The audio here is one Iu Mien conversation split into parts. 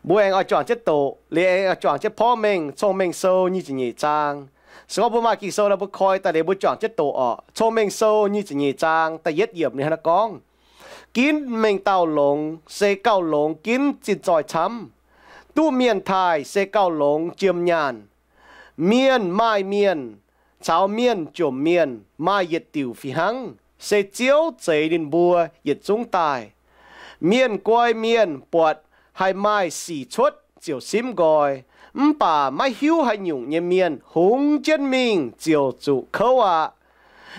Mbuo aengx oix juangc jienv doqc, liuz aengx oix juangc jienv Porv Mengh Cong-Mengh Sou nyic ziepc nyeic zaang. Se gorngv mbuo maaih Ging-Sou nor, mbuo koi daaih liuz mbuo juangc jienv doqc orqc. Cong-Mengh Sou nyic ziepc nyeic zaang da'yietv yiemc ninh hnangv naaiv gorngv, Ginv mengh dauh longx se gauh longx ginv zinh zoih camv. Duqv mienh taaih se gauh longx jiem nyaanh. Mienh maaih mienh caux mienh jomc mienh maaih yietc diuc fih hnangv, se Ziouv zeix ninh mbuo yietc zungv daaih. Mienh guai mienh buatc haih maaih sic cuotv ziouc simv nqoi, mv baac maiv hiuv haaix nyungc nyei mienh hungx jienv mingh ziouc zuqc kouv aqv.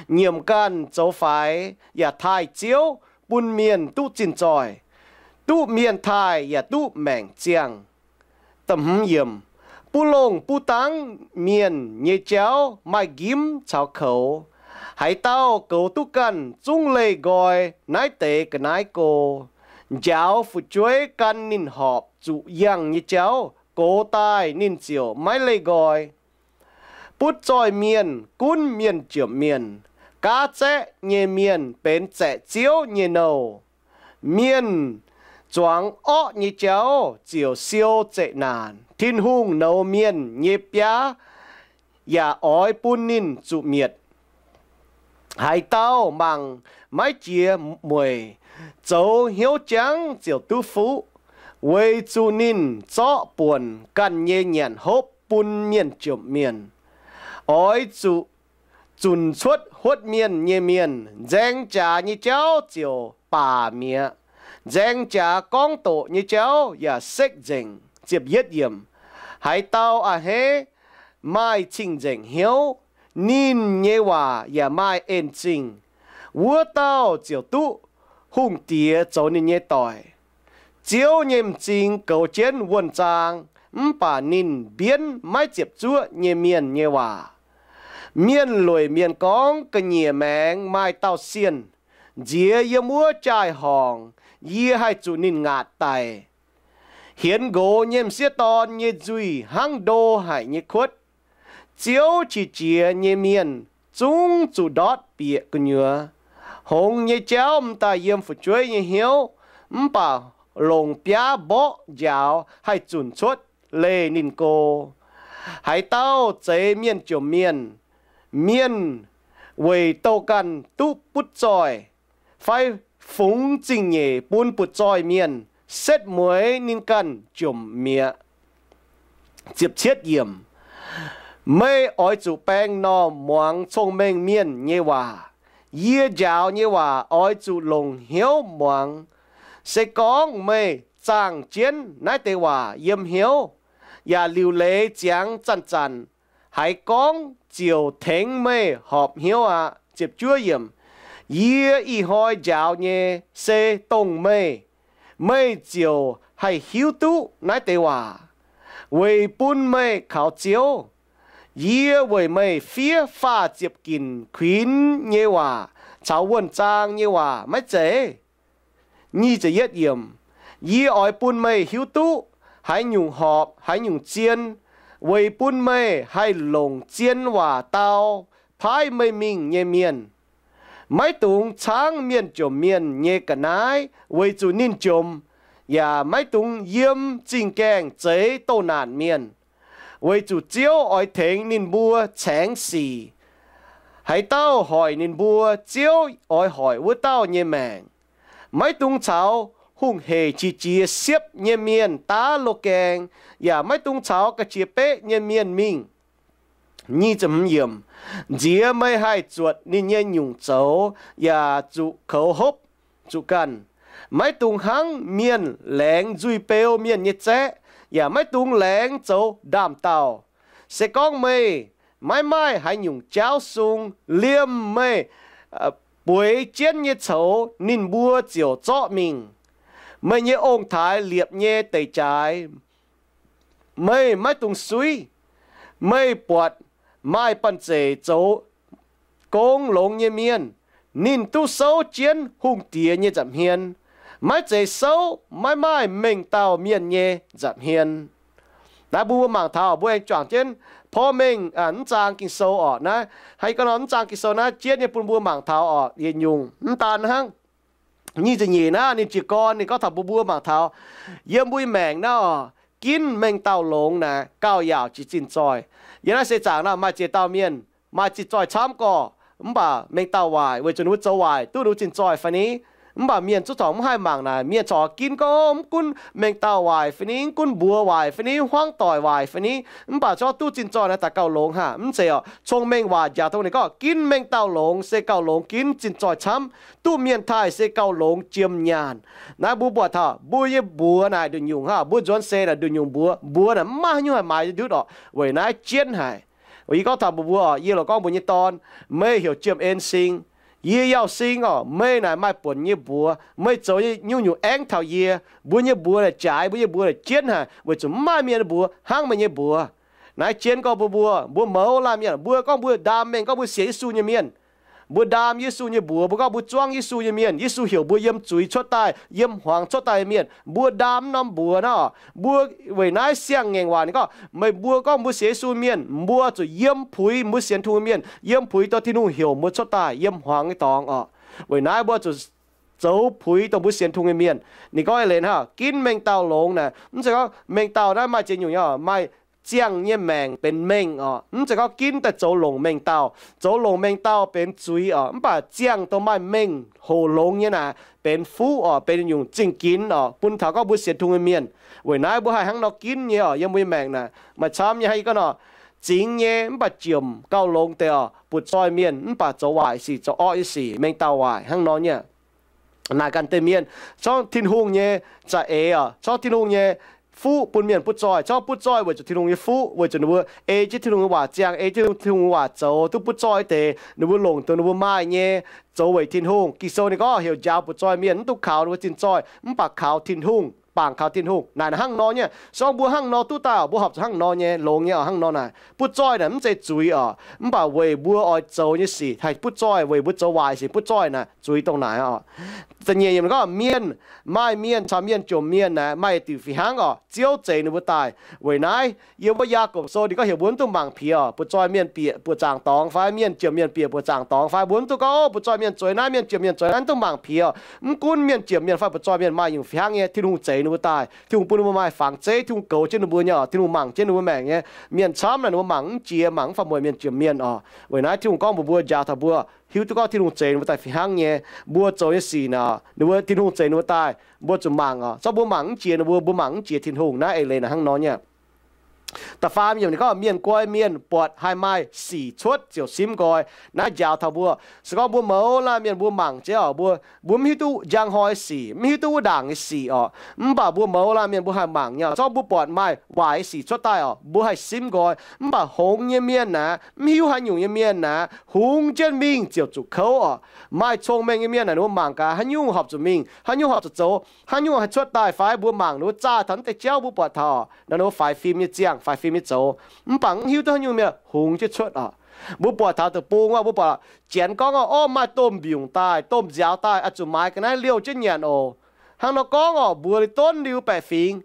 Nyiemc ganh zoux faix yaac taaih Ziouv bun mienh duqv zinh zoih. Duqv mienh taaih yaac duqv maengc ziangh. Buv longh buv dangv mienh nyei jauv maaih nqimv caux koux. Haaix dauh goux duqv ganh zungv leih nqoi naaiv deix ga'naaiv go. Njaaux fu'jueiv gan ninh horpc zuqc yangh nyei jauv, gox daaih ninh ziouc maiv leih nqoi. Butv zoih mienh gunv mienh jomc mienh. Gaav zaeqv nyei mienh benx zaeqc Ziouv nyei nouh. Mienh zuangx orqv nyei jauv ziouc siou zeqc naanc. Tin-Hungh nouz mienh nyei biaav yaac oix bun ninh zuqc mietc. Haaix dauh mangc maiv jiex mueic, zoux hnyouv jangv ziouc duqv fuqv, weic zuqc ninh zorqv buonc ganh nyei nyanc hopv bun mienh jomc mienh. Oix zuqc zunc cuotv huotv mienh nyei mienh. Nzaeng jaax nyei jauv ziouc baac mi'aqv. Nzaeng jaax gorngv doqc nyei jauv yaac sekv nzengc. Haaix dauh a'hneiv maaih cing-nzengc hnyouv, ninh nyei waac yaac maaih en-zingh, wuov dauh ziouc duqv hungh diex zoux ninh nyei doic. Ziouv nyei m'zing goux jienv wuonh zaang, mv baac ninh mbienv maiv ziepc zuoqv nyei mienh nyei waac. Mienh lueic mienh gorngv, ga'nyiec maengx maaih dauh sienh nziex yiem wuov jaai-horngc, yie haih zuqc ninh ngaatc daic. Hienx nqox nyei m'sieqv dorn nyei nzuih hnangv ndo haic nyei kuotv. Ziouv qiex jiez nyei mienh zungv zuqc ndortv bieqc gu'nyuoz. Hngongx nyei jauv m'daaih yiem fu'jueiv nyei hnyouv, mv baac longc biaav mborqv njaaux haih zunc cuotv leih ninh go. Haaix dauh zeix mienh jomc mienh, mienh weic douh ganh duqv butv zoih, fai fungx zingh nyeic bun butv zoih mienh, setv mueiz ninh ganh jomc mi'aqv. Meih oix zuqc baeng normh muangx cong-mengh mienh nyei waac. Yie njaaux nyei waac oix zuqc longc hnyouv muangx. Se gorngv meih zaangh jienv naaiv deix waac yiem hnyouv, yaac liuc leiz ziangx zanc-zanc, haiz gorngv ziouc tengx meih horpc hnyouv aqv. Yie ih hnoi njaaux nyei se dongh meih. Meih ziouc haih hiuv duqv naaiv deix waac, weic bun meih kaux Ziouv. Yie weic meih fiev faah ziepc ginc kuinx nyei waac caux wuonh zaang nyei waac maiv zeiz? Yie oix bun meih hiuv duqv haaix nyungc horpc haaix nyungc zien, weic bun meih haih longc zien waac dau paaiv meih mingh nyei mienh. Maiv dungx caangv mienh jomc mienh nyei ga'naaiv weic zuqc ninh jomc, yaac maiv dungx yiem zingh gaengh zeix doh naanc mienh, weic zuqc Ziouv oix tengx ninh mbuo caengx sic. Haaix dauh hoic ninh mbuo, Ziouv oix hoic wuov dauh nyei maengc. Maiv dungx caux hungh hec qiex jiez siepv nyei mienh daav loz-gaeng, yaac maiv dungx caux ga'qiex beqv nyei mienh mingh. Nziex meih haih zuotc ninh nyei nyungc zoux yaac zuqc koux hopv zuqc ganh. Maiv dungx hnangv mienh laengz nzuih beu mienh nyei zaeqv, yaac maiv dungx laengz zoux ndaam-daauh. Se gorngv meih maiv maaih haaix nyungc jaauv sung, liemh meih bueix jienv nyei coux ninh mbuo ziouc zorqv mingh. Meih nyei ong-taaix liepc nyei deic jaaix meih maiv dungx suiv. Meih buatc maaih banh zeic zoux gong longx nyei mienh, ninh duqv souv jienv hungh diex nyei nza'hmien, maiv zeiz souv maiv maaih mengh dauh mienh nyei nza'hmien. Naaiv mbuo mangc taux, mbuo aengx juangc jienv porv mengh mv zaang Ging-Sou orqc. Naaiv hnangv gorngv nor, mv zaang Ging-Sou naaiv jienv nyei bun mbuo mangc taux orqc, yietc nyungc mv daan hnangv. nyic ziepc nyeic naaiv ninh jiez gorn ninh gorngv taux mbuo, mbuo mangc taux yiem mbuo nyei maengc naaiv oc, ginv mengh dauh longx naaic gauh yaauc jiex zinh zoih. Yiem naaiv seix zaangc naaiv maaih ziex dauh mienh maaih zinh zoih camv gorqv, mv baac mengh dauh waaic weic zuqc ninh mbuo zoux waaic duqv ninh mbuo zinh zoih fai ni? Mv baac mienh zungv corc mv haih mangc naaic. Mienh corc ginv gorngv, mv gunv mengh dauh waaic fai ni, mv gunv mbuox waaic fai ni, hmuangv doic waaic fai ni, mv baac corc duqv zinh zoih naaiv daaih gauh longx haic. Mv zeiz oc. Cong-mengh waac njaaux dongh ninh gorngv ginv mengh dauh longx se gauh longx, ginv zinh zoih camv. Duqv mienh taaih se gauh longx jiem nyaanh. Naaiv mbuo buatc taux mbuo nyei mbuox naaic nduqc nyungc hnangv, mbuo nzuonx seix naaic nduqc nyungc mbuox, mbuox naaic mv maaih haaix nyungc haih maaiz ndutv oc. Weic naaiv jienv haic. Yie gorngv taux mbuo, mbuo oc, yie loc gorngv mbuo nyei dorn, meih heuc Jiem En Sing. Yie Yauh Sing oc. Meih naaic maaih buonc nyei mbuox, meih zoux nyei nyungc-nyungc aengv taux yie. Mbuo nyei mbuox naaic jaaix, mbuo nyei mbuox naaic jienv haic, weic zuqc mv maaih mienh mbuox hnangv meih nyei mbuox. Naaiv jienv gorngv mbuo, mbuo, mbuo mouz laanh mienh, mbuo gorngv mbuo ndaam mengh gorngv mbuo sienx Yesu nyei mienh. Mbuo ndaam Yesu nyei mbuox, mbuo gorngv mbuo zuangv Yesu nyei mienh. Yesu heuc mbuo yiem zuiz cuotv daaih, yiem hmuangx cuotv daaih nyei mienh. Mbuo ndaam norm mbuox naaiv oc. Mbuo weic naaiv siang-ngaengc waac ninh gorngv, meih mbuo gorngv mbuo sienx Yesu mienh, mbuo zuqc yiem puix mbuo sienx Tin-Hungh nyei mienh, yiem puix dongh Tin-Hungh heuc mbuo cuotv daaih yiem hmuangx nyei dorngx oc. Weic naaiv mbuo zuqc zoux puix dongh mbuo sienx Tin-Hungh nyei mienh. Ninh gorngv eix leiz hnangv, ginv mengh dauh longx naaic, mv zeiz gorngv mengh dauh naaiv maaih ziex nyungc nyei oc, maaih ziangh nyei maengc benx mengh oc. Mv zeiz gorngv ginv daaih zoux longc mengh dauh. Zoux longc mengh dauh benx zuiz oc, mv baac ziangh dongh maaih mengh hoc longx nyei naaic benx fuqv oc, benx nyungc zingh ginx oc, bun taux gorngv mbuo sienx Tin-Hungh nyei mienh. Weic naaiv mbuo haih hnangv nor ginv nyei oc. Yiem mbuo nyei maengc naaic maaih camv nyei, haih gorngv nor, zingx nyei mv baac ziemc gauh longx deix oc, butv-zoih mienh mv baac zoux waaic sic, zoux orqv nyei sic, mengh dauh waaic hnangv nor nyei. Naaic ganh deix mienh, corngv Tin-Hungh nyei za'eix oc, corngv Tin-Hungh nyei fuqv bun mienh butv-zoih, corngv butv-zoih weic zuqc Tin-Hungh nyei fuqv, weic zuqc ninh mbuo ei jienv Tin-Hungh nyei waac ziangh, ei jienv Tin-Hungh nyei waac zoux, duqv butv-zoih deix, ninh mbuo longc dongh ninh mbuo maaih nyei zoux weic Tin-Hungh. Ging-Sou ninh gorngv heuc njaaux butv-zoih mienh mv dungx kaux ninh mbuo zinh zoih, mv baac kaux Tin-Hungh, bangc kaux Tin-Hungh. Naaic hnangv nor nyei. Corngv mbuo hnangv nor duqv daaih oc, mbuo horpc zuqc hnangv nor nyei, longx nyei oc, hnangv nor naaic. Butv-zoih naaic mv zeiz zuiz oc, mv baac weic mbuo oix zoux nyei sic haih butv-zoih, weic mbuo zoux waaic sic butv-zoih naaic, zuiz dongh naaic oc. Da'nyeic yiemc gorngv mienh, maaih mienh caux mienh jomc mienh naaic maaih diuc fih hnangv oc, Ziouv zeix ninh mbuo daaih. Weic naaiv yiem wuov Yaagorpc Sou ninh gorngv heuc mbuo mv dungx mangc piex oc, butv-zoih mienh bieqc buoqc zaangc dorngx fai mienh jomc mienh bieqc buoqc zaangc dorngx fai, mbuo mv dungx gorngv, o, butv-zoih mienh zueiz naaiv, mienh jomc mienh zueiz naaiv, mv dungx mangc piex oc. Mv gunv mienh jomc mienh fai butv-zoih mienh maaih nyungc fih hnangv nyei, Tin-Hungh zeix ninh mbuo daaih. Tin-Hungh bun ninh mbuo maaih fangx zeiv, Tin-Hungh goux jienv ninh mbuo nyei oc, Tin-Hungh mangc jienv ninh mbuo maengc nyei. Mienh camv naaic ninh mbuo mangc mv jiex, mangc mv faaux mueic mienh jomc mienh oc. Weic naaiv Tin-Hungh gorngv mbuox mbuo, njaaux taux mbuo hiuv duqv gorngv Tin-Hungh zeix ninh mbuo daaih fih hnangv nyei. Mbuo zoux nyei sic naaic, ninh mbuo, Tin-Hungh zeix ninh mbuo daaih, mbuo zuqc mangc oc. Corngv mbuo mangc mv jiex ninh mbuo, mbuo mangc mv jiex Tin-Hungh. Naaiv eix leiz naaic hnangv nor nyei. Da'faam yiemc ninh gorngv mienh nqoi mienh buatc haih maaih sic cuotv ziouc simv nqoi. Naaiv njaaux taux mbuo, se gorngv mbuo mouz laanh mienh mbuo mangc jienv oc, mbuo, mbuo mv hiuv duqv njang hnoi sic, mv hiuv duqv wuov ndaangc nyei sic oc, mv baac mbuo mouz laanh mienh mbuo haih mangc nyei oc. Corngv mbuo buatc maaih waaic nyei sic cuotv daaih oc, mbuo haih simv nqoi. Mv baac hngongx nyei mienh naaic, mv hiuv haaix nyungc nyei mienh naaic, hungx jienv mingh ziouc zuqc kouv oc. Maaih cong-mengh nyei mienh naaic, ninh mbuo mangc gaax haaix nyungc horpc zuqc mingh, haaix nyungc haih cuotv daaih, haaix nyungc haih cuotv daaih fai, mbuo mangc ninh mbuo zaah taux naaiv deix jauv mbuo buatc taux oc, naaiv ninh mbuo faix fim nyei ziangh, faix fim nyei zoux. Mv baac mv hiuv duqv haaix nyungc mienh hungx jienv cuotv oc. Mbuo buatc taux deic-bung oc, mbuo buatc Janx gorngv oc, o, maaih domh mbiungc daaih, domh nziaaux daaih, oix zuqc maaiz ga'naaiv liouh jienv nyanc oc. Hnangv nor gorngv oc, mbuox liuz donv liuz baeqc fingx.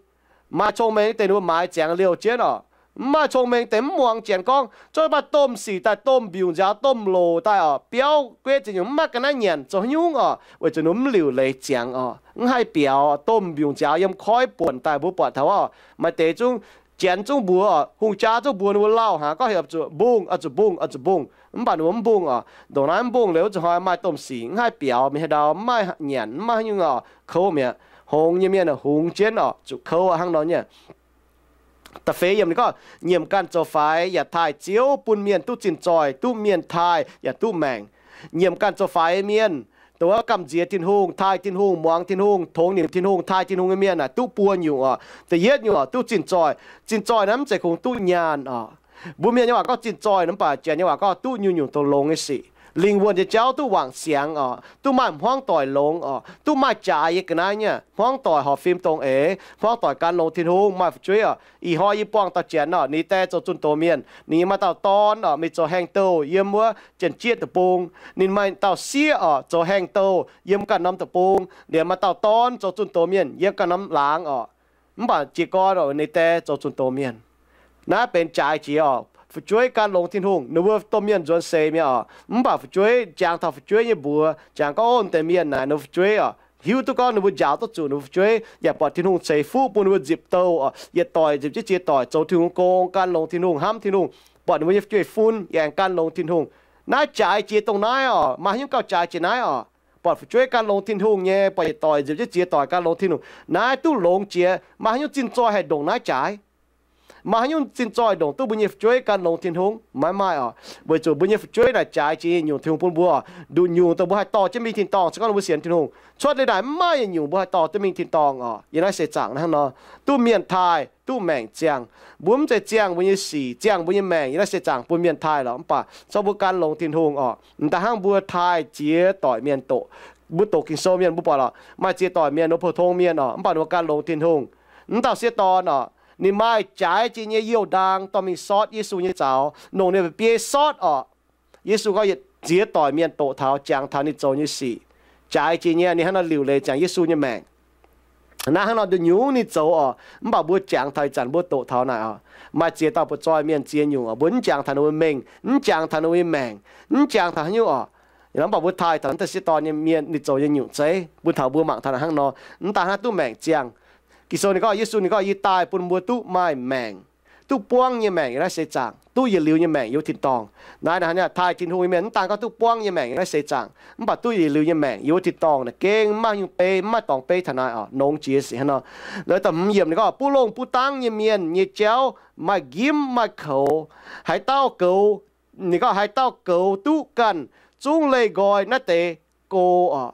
Maaih cong-mengh deix ninh mbuo maaiz ziangx liouh jienv oc. Mv maaih cong-mengh deix mv muangx Janx gorngv, zorqv maaih domh sic daaih, domh mbiungc nziaaux, domh loc daaih oc, biauv gueiv ziex nyungc, mv maaih ga'naaiv nyanc zoux haaix nyungc oc, weic zuqc ninh mbuo mv liuc leiz ziangx oc, mv haih biaux. Domh mbiungc nziaaux yiem koiv buonc daaih, mbuo buatc taux oc, maaih deix zungv, Janx zungv mbuox oc, hungh jaa zungv mbuox ninh mbuo lauh hnangv, gorngv heuc zuqc mbungh, oix zuqc mbungh, oix zuqc mbungh. Mv baac ninh mbuo mv mbungh oc. Ndongc naaiv mv mbungh liuz, wuov zuqc hnoi maaih domh sic, mv haih biaux, mingh haaix ndau mv maaih nyanc, mv maaih haaix nyungc oc, kouv mi'aqv. Hngongx nyei mienh hungx jienv oc, zuqc kouv aqv, hnangv nor nyei. Da'feix yiemc ninh gorngv, nyiemc ganh zoux faix yaac taaih Ziouv bun mienh duqv zinh zoih, duqv mienh taaih yaac duqv maengc. Nyiemc ganh zoux faix mienh, dongh wuov gamh nziex Tin-Hungh, taaih Tin-Hungh, muangx Tin-Hungh, tongx nimc Tin-Hungh, taaih Tin-Hungh nyei mienh naaic duqv buo nyungc oc. Da'yietv nyungc oc, duqv zinh zoih. Zinh zoih naaiv mv zeiz kungx duqv nyaanh oc. Mbuo mienh nyei waac gorngv zinh zoih, mv baac Janx nyei waac gorngv duqv nyungc-nyungc dongh longx nyei sic. Lingh wuonh nyei jauv duqv wangc siangx oc, duqv maaih hmuangv doic longx oc, duqv maaih jaaix nyei ga'naaiv nyei. Hmuangv doic horpc fim dongh eix, hmuangv doic gan longx Tin-Hungh, maaih fu'jueiv oc. Ih hnoi yie buangh dauh Janx oc, ninh die zoux zunh doz mienh, ninh nyei maaih dauh dorn oc, mingh zoux haengh douh yiem wuov Janx-Jieqv deic-bung. Ninh maaih dauh sieqv oc, zoux haengh douh yiem ganh norm deic-bung. Liemh maaih dauh dorn zoux zunh doz mienh yiem ganh norm laangz oc. Mv baac jiez gorn oc, ninh die zoux zunh doz mienh. Naaiv benx jaaix jiex oc. Fu'jueiv gan longx Tin-Hungh, ninh mbuo domh mienh nzuonx seix mi'aqv oc. Mv baac fu'jueiv jangx taux fu'jueiv nyei mbuox, jangx gorngv, o, deix mienh naaic ninh mbuo fu'jueiv oc, hiuv duqv gorngv ninh mbuo njaaux duqv zuqc ninh mbuo fu'jueiv, yaac buatc Tin-Hungh ceix fuqv bun ninh mbuo nzipc douh oc, yietc doic nzipc jienv ziex doic zoux Tin-Hungh gong, gan longx Tin-Hungh, hnamv Tin-Hungh, buatc ninh mbuo nyei fu'jueiv fun, yaac aengx gan longx Tin-Hungh. Naaiv jaaix jiex dongh naaiv oc, maaih haaix nyungc gauh jaaix jiex naaiv oc? Buatc fu'jueiv gan longx Tin-Hungh nyei, buatc yietc doic nzipc jienv ziex doic gan longx Tin-Hungh. Naaiv duqv longx jiex, maaih haaix nyungc zinh zoih haih ndongc naaiv jaaix? Maaih haaix nyungc zinh zoih ndongc duqv mbuo nyei fu'jueiv gan longx Tin-Hungh? Maiv maaih oc. Weic zuqc mbuo nyei fu'jueiv naaic jaaix jiex nyei nyungc Tin-Hungh bun mbuo oc. Nduqc nyungc dongh mbuo haih dorh jienv mingh tin-dorngh se gorngv mbuo sienx Tin-Hungh. Cuotv liuz naaic mv maaih yietc nyungc mbuo haih dorh duqv mingh tin-dorngh oc. Yiem naaiv seix zaangc hnangv nor, duqv mienh taaih, duqv maengc ziangh. Mbuo mv zeiz ziangh mbuo nyei sic, ziangh mbuo nyei maengc. Yiem naaiv seix zaangc bun mienh taaih lorqc, mv baac se gorngv mbuo gan longx Tin-Hungh oc, m'daaih hnangv mbuo taaih ziex doic mienh doqc. Mbuo doqc Ging-Sou mienh mbuo buatc lorqc, maaih ziex doic mienh, ninh mbuo pou-tong mienh oc, mv baac ninh mbuo gan longx Tin-Hungh. M'dauh sieqv dorn oc, ninh maaih jaaix jiex nyei youh ndaang dorh mingh sortv Yesu nyei zaux, longc ninh biei sortv oc. Yesu gorngv yietc ziex doic mienh doqc taux, jangx taux ninh zoux nyei sic. Jaaix jiex nyei, ninh hnangv nor liuc leiz ziangx Yesu nyei maengc. Naaiv hnangv nor nduqc nyungc ninh zoux oc, mv baac mbuo jangx taux ih zanc mbuo doqc taux naaic oc, maaih ziex dauh butv-zoih mienh ziex nyungc oc, mbuo mv jangx taux ninh mbuo mengh, mv jangx taux ninh mbuo nyei maengc, mv jangx taux haaix nyungc oc. Mv baac mbuo taaih taux naaiv dauh sieqv dorn nyei mienh ninh zoux nyei nyungc zeiv, bun taux mbuo mangc taux naaic hnangv nor, mv daaih hnangv duqv maengc ziangh. Ging-Sou ninh gorngv, Yesu ninh gorngv, Yie daaih bun mbuo duqv maaih maengc, duqv buangv nyei maengc yiem naaiv seix zaangc, duqv yietc liuz nyei maengc yiem wuov tin-dorngh. Naaiv naaic hnangv naaiv, taaih Tin-Hungh nyei mienh mv daan gorngv duqv buangv nyei maengc yiem naaiv seix zaangc, mv baac duqv yietc liuz nyei maengc yiem wuov tin-dorngh naaic gengh mv maaih nyungc bei, mv maaih dorngx bei taux naaic oc, longx jiex sic hnangv nor. Liuz da'hmz yiemc ninh gorngv, buv longh buv dangv nyei mienh nyei jauv maaih nqimv maaih koux. Haaix dauh goux, ninh gorngv haaix dauh goux duqv ganh zungv leih nqoi naaiv deix go oc.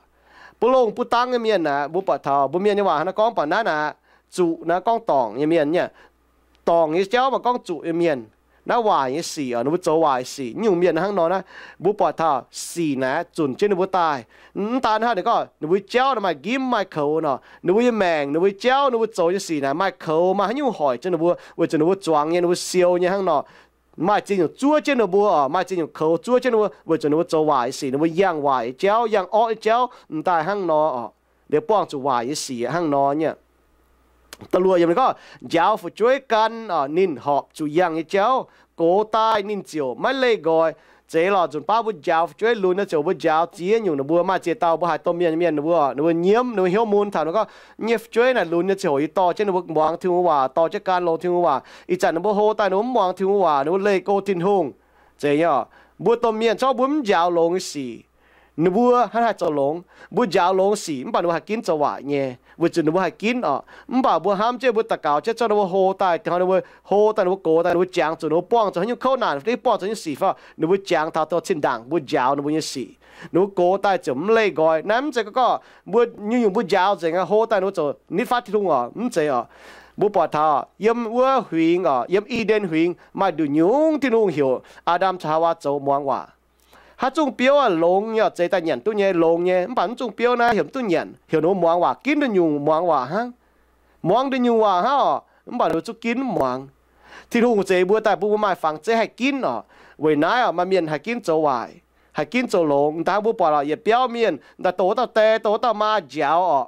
Buv longh buv dangv nyei mienh aqv, mbuo buatc taux mbuo mienh nyei waac hnangv naaiv gorngv baac naaiv naaic, zuqc naaiv gorngv dorngc nyei mienh nyei. Dorngc nyei jauv maaih gorngv zuqc nyei mienh. Naaiv waaic nyei sic oc, ninh mbuo zoux waaic sic nyungc mienh hnangv nor naaiv, mbuo buatc taux sic naaic zunc jienv ninh mbuo daaih. Mv daan hnangv, ninh gorngv ninh mbuo jauv naaic maaih nqimv maaih koux nor, ninh mbuo nyei maengc, ninh mbuo jauv, ninh mbuo zoux nyei sic naaic maaih koux, maaih haaix nyungc hoic jienv ninh mbuo, weic zuqc ninh mbuo zuangx nyei, ninh mbuo siou nyei hnangv nor. Maaih ziex nyungc zuov jienv ninh mbuo oc, maaih ziex nyungc koux zuov jienv ninh mbuo, weic zuqc ninh mbuo zoux waaic nyei sic, ninh mbuo yangh waaic nyei jauv, yangh orqv nyei jauv, m'daaih hnangv nor oc. Liuz buangh zuqc waaic nyei sic hnangv nor nyei. Da'luoqc yiemc ninh gorngv, njaaux fu'jueiv gan oc, ninh horpc zuqc yangh nyei jauv, gox daaih ninh ziouc maiv leih nqoi. Zeiz lorqc, nzunc baav mbuo njaaux fu'jueiv lunx nyei ziouc mbuo njaaux ziex nyungc ninh mbuo, maaih ziex dauh mbuo haiz domh mienh, mienh ninh mbuo, ninh mbuo nyiemv, ninh mbuo hnyouv mun taux ninh gorngv, nyei fu'jueiv naaic lunx nyei ziangh hoc yie dorh jienv ninh mbuo muangx Tin-Hungh waac, dorh jienv gan longx Tin-Hungh waac. Ih zanc ninh mbuo hlo daaih ninh mbuo mv muangx Tin-Hungh waac, ninh mbuo leih go Tin-Hungh. Zeiz nyei oc. Mbuo domh mienh corc mbuo mv njaaux longx nyei sic, ninh mbuo hnangv haih zoux longx. Mbuo njaaux longx sic mv baac ninh mbuo haih ginv zoux waaic nyei, weic zuqc ninh mbuo haih ginv oc. Mv baac mbuo hnamv jienv mbuo daux gaux jienv zorqv ninh mbuo hlo daaih, dingc hnoi ninh mbuo hlo daaih, ninh mbuo gox daaih, ninh mbuo jangx zuqc ninh mbuo buangh zuqc haaix nyungc kouv naanc, ninh buangh zuqc haaix nyungc sic fai, ninh mbuo jangx taux dongh zinh ndaangc mbuo njaaux ninh mbuo nyei sic, ninh mbuo gox daaih ziouc mv leih nqoi. Naaiv mv zeiz gorngv mbuo nyungc-nyungc mbuo njaaux nzengc aqv, hlo daaih ninh mbuo ziouc nitv fatv Tin-Hungh oc. Mv zeiz oc. Mbuo buatc taux yiem wuov huingx oc, yiem I^nden Huingx maaih nduqc nyungc Tin-Hungh heuc Aa^ndam caux Haawaa zoux muangx waac. Haaix zungh biouv aah, longx nyei oc, zeix daaih nyanc duqv nyei, longx nyei. Mv baac mv zungh biouv naaiv heuc mv duqv nyanc, heuc ninh mbuo muangx waac, ginv nduqc nyungc muangx waac hnangv. Muangx nduqc nyungc waac hnangv oc, mv baac ninh mbuo zungv ginv mv muangx. Tin-Hungh zeix mbuo daaih bun mbuo maaih fangx zeiv haih ginv oc. Weic naaiv oc, maaih mienh haih ginv zoux waaic, haih ginv zoux longx. Dangh mbuo buatc oc, yietc biauv mienh daaih doh wuov dauh die, doh wuov dauh maa njaaux oc.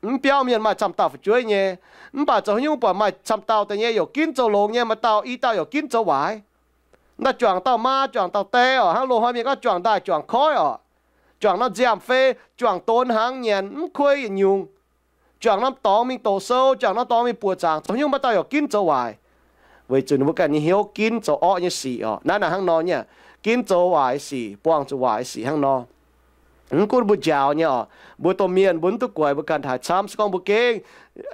Mv biauv mienh maaih camv dauh fu'jueiv nyei, mv baac zoux haaix nyungc buatc maaih camv dauh deix nyei youc ginv zoux longx nyei, maaih dauh i dauh youc ginv zoux waaic. Daaih juangc dauh maa, juangc dauh die oc, hnangv loz-hnoi mienh gorngv juangc ndaaih juangc koiv oc, juangc norm nziaamv-fei, juangc donx hnaangx nyanc mv kuei yietc nyungc, juangc norm dorngx mingh doqc sou, juangc norm dorngx mingh buoqc zaangc, zoux haaix nyungc maaih dauh youc ginv zoux waaic. Weic zuqc ninh mbuo ganh nyei hnyouv ginv zoux orqv nyei sic oc. Naaiv naaic hnangv nor nyei, ginv zoux waaic sic, buangh zuqc waaic sic hnangv nor. Mv gunv mbuo njaaux nyei oc, mbuo domh mienh mbuo mv duqv guaix mbuo ganh haaix camv. Se gorngv mbuo gengh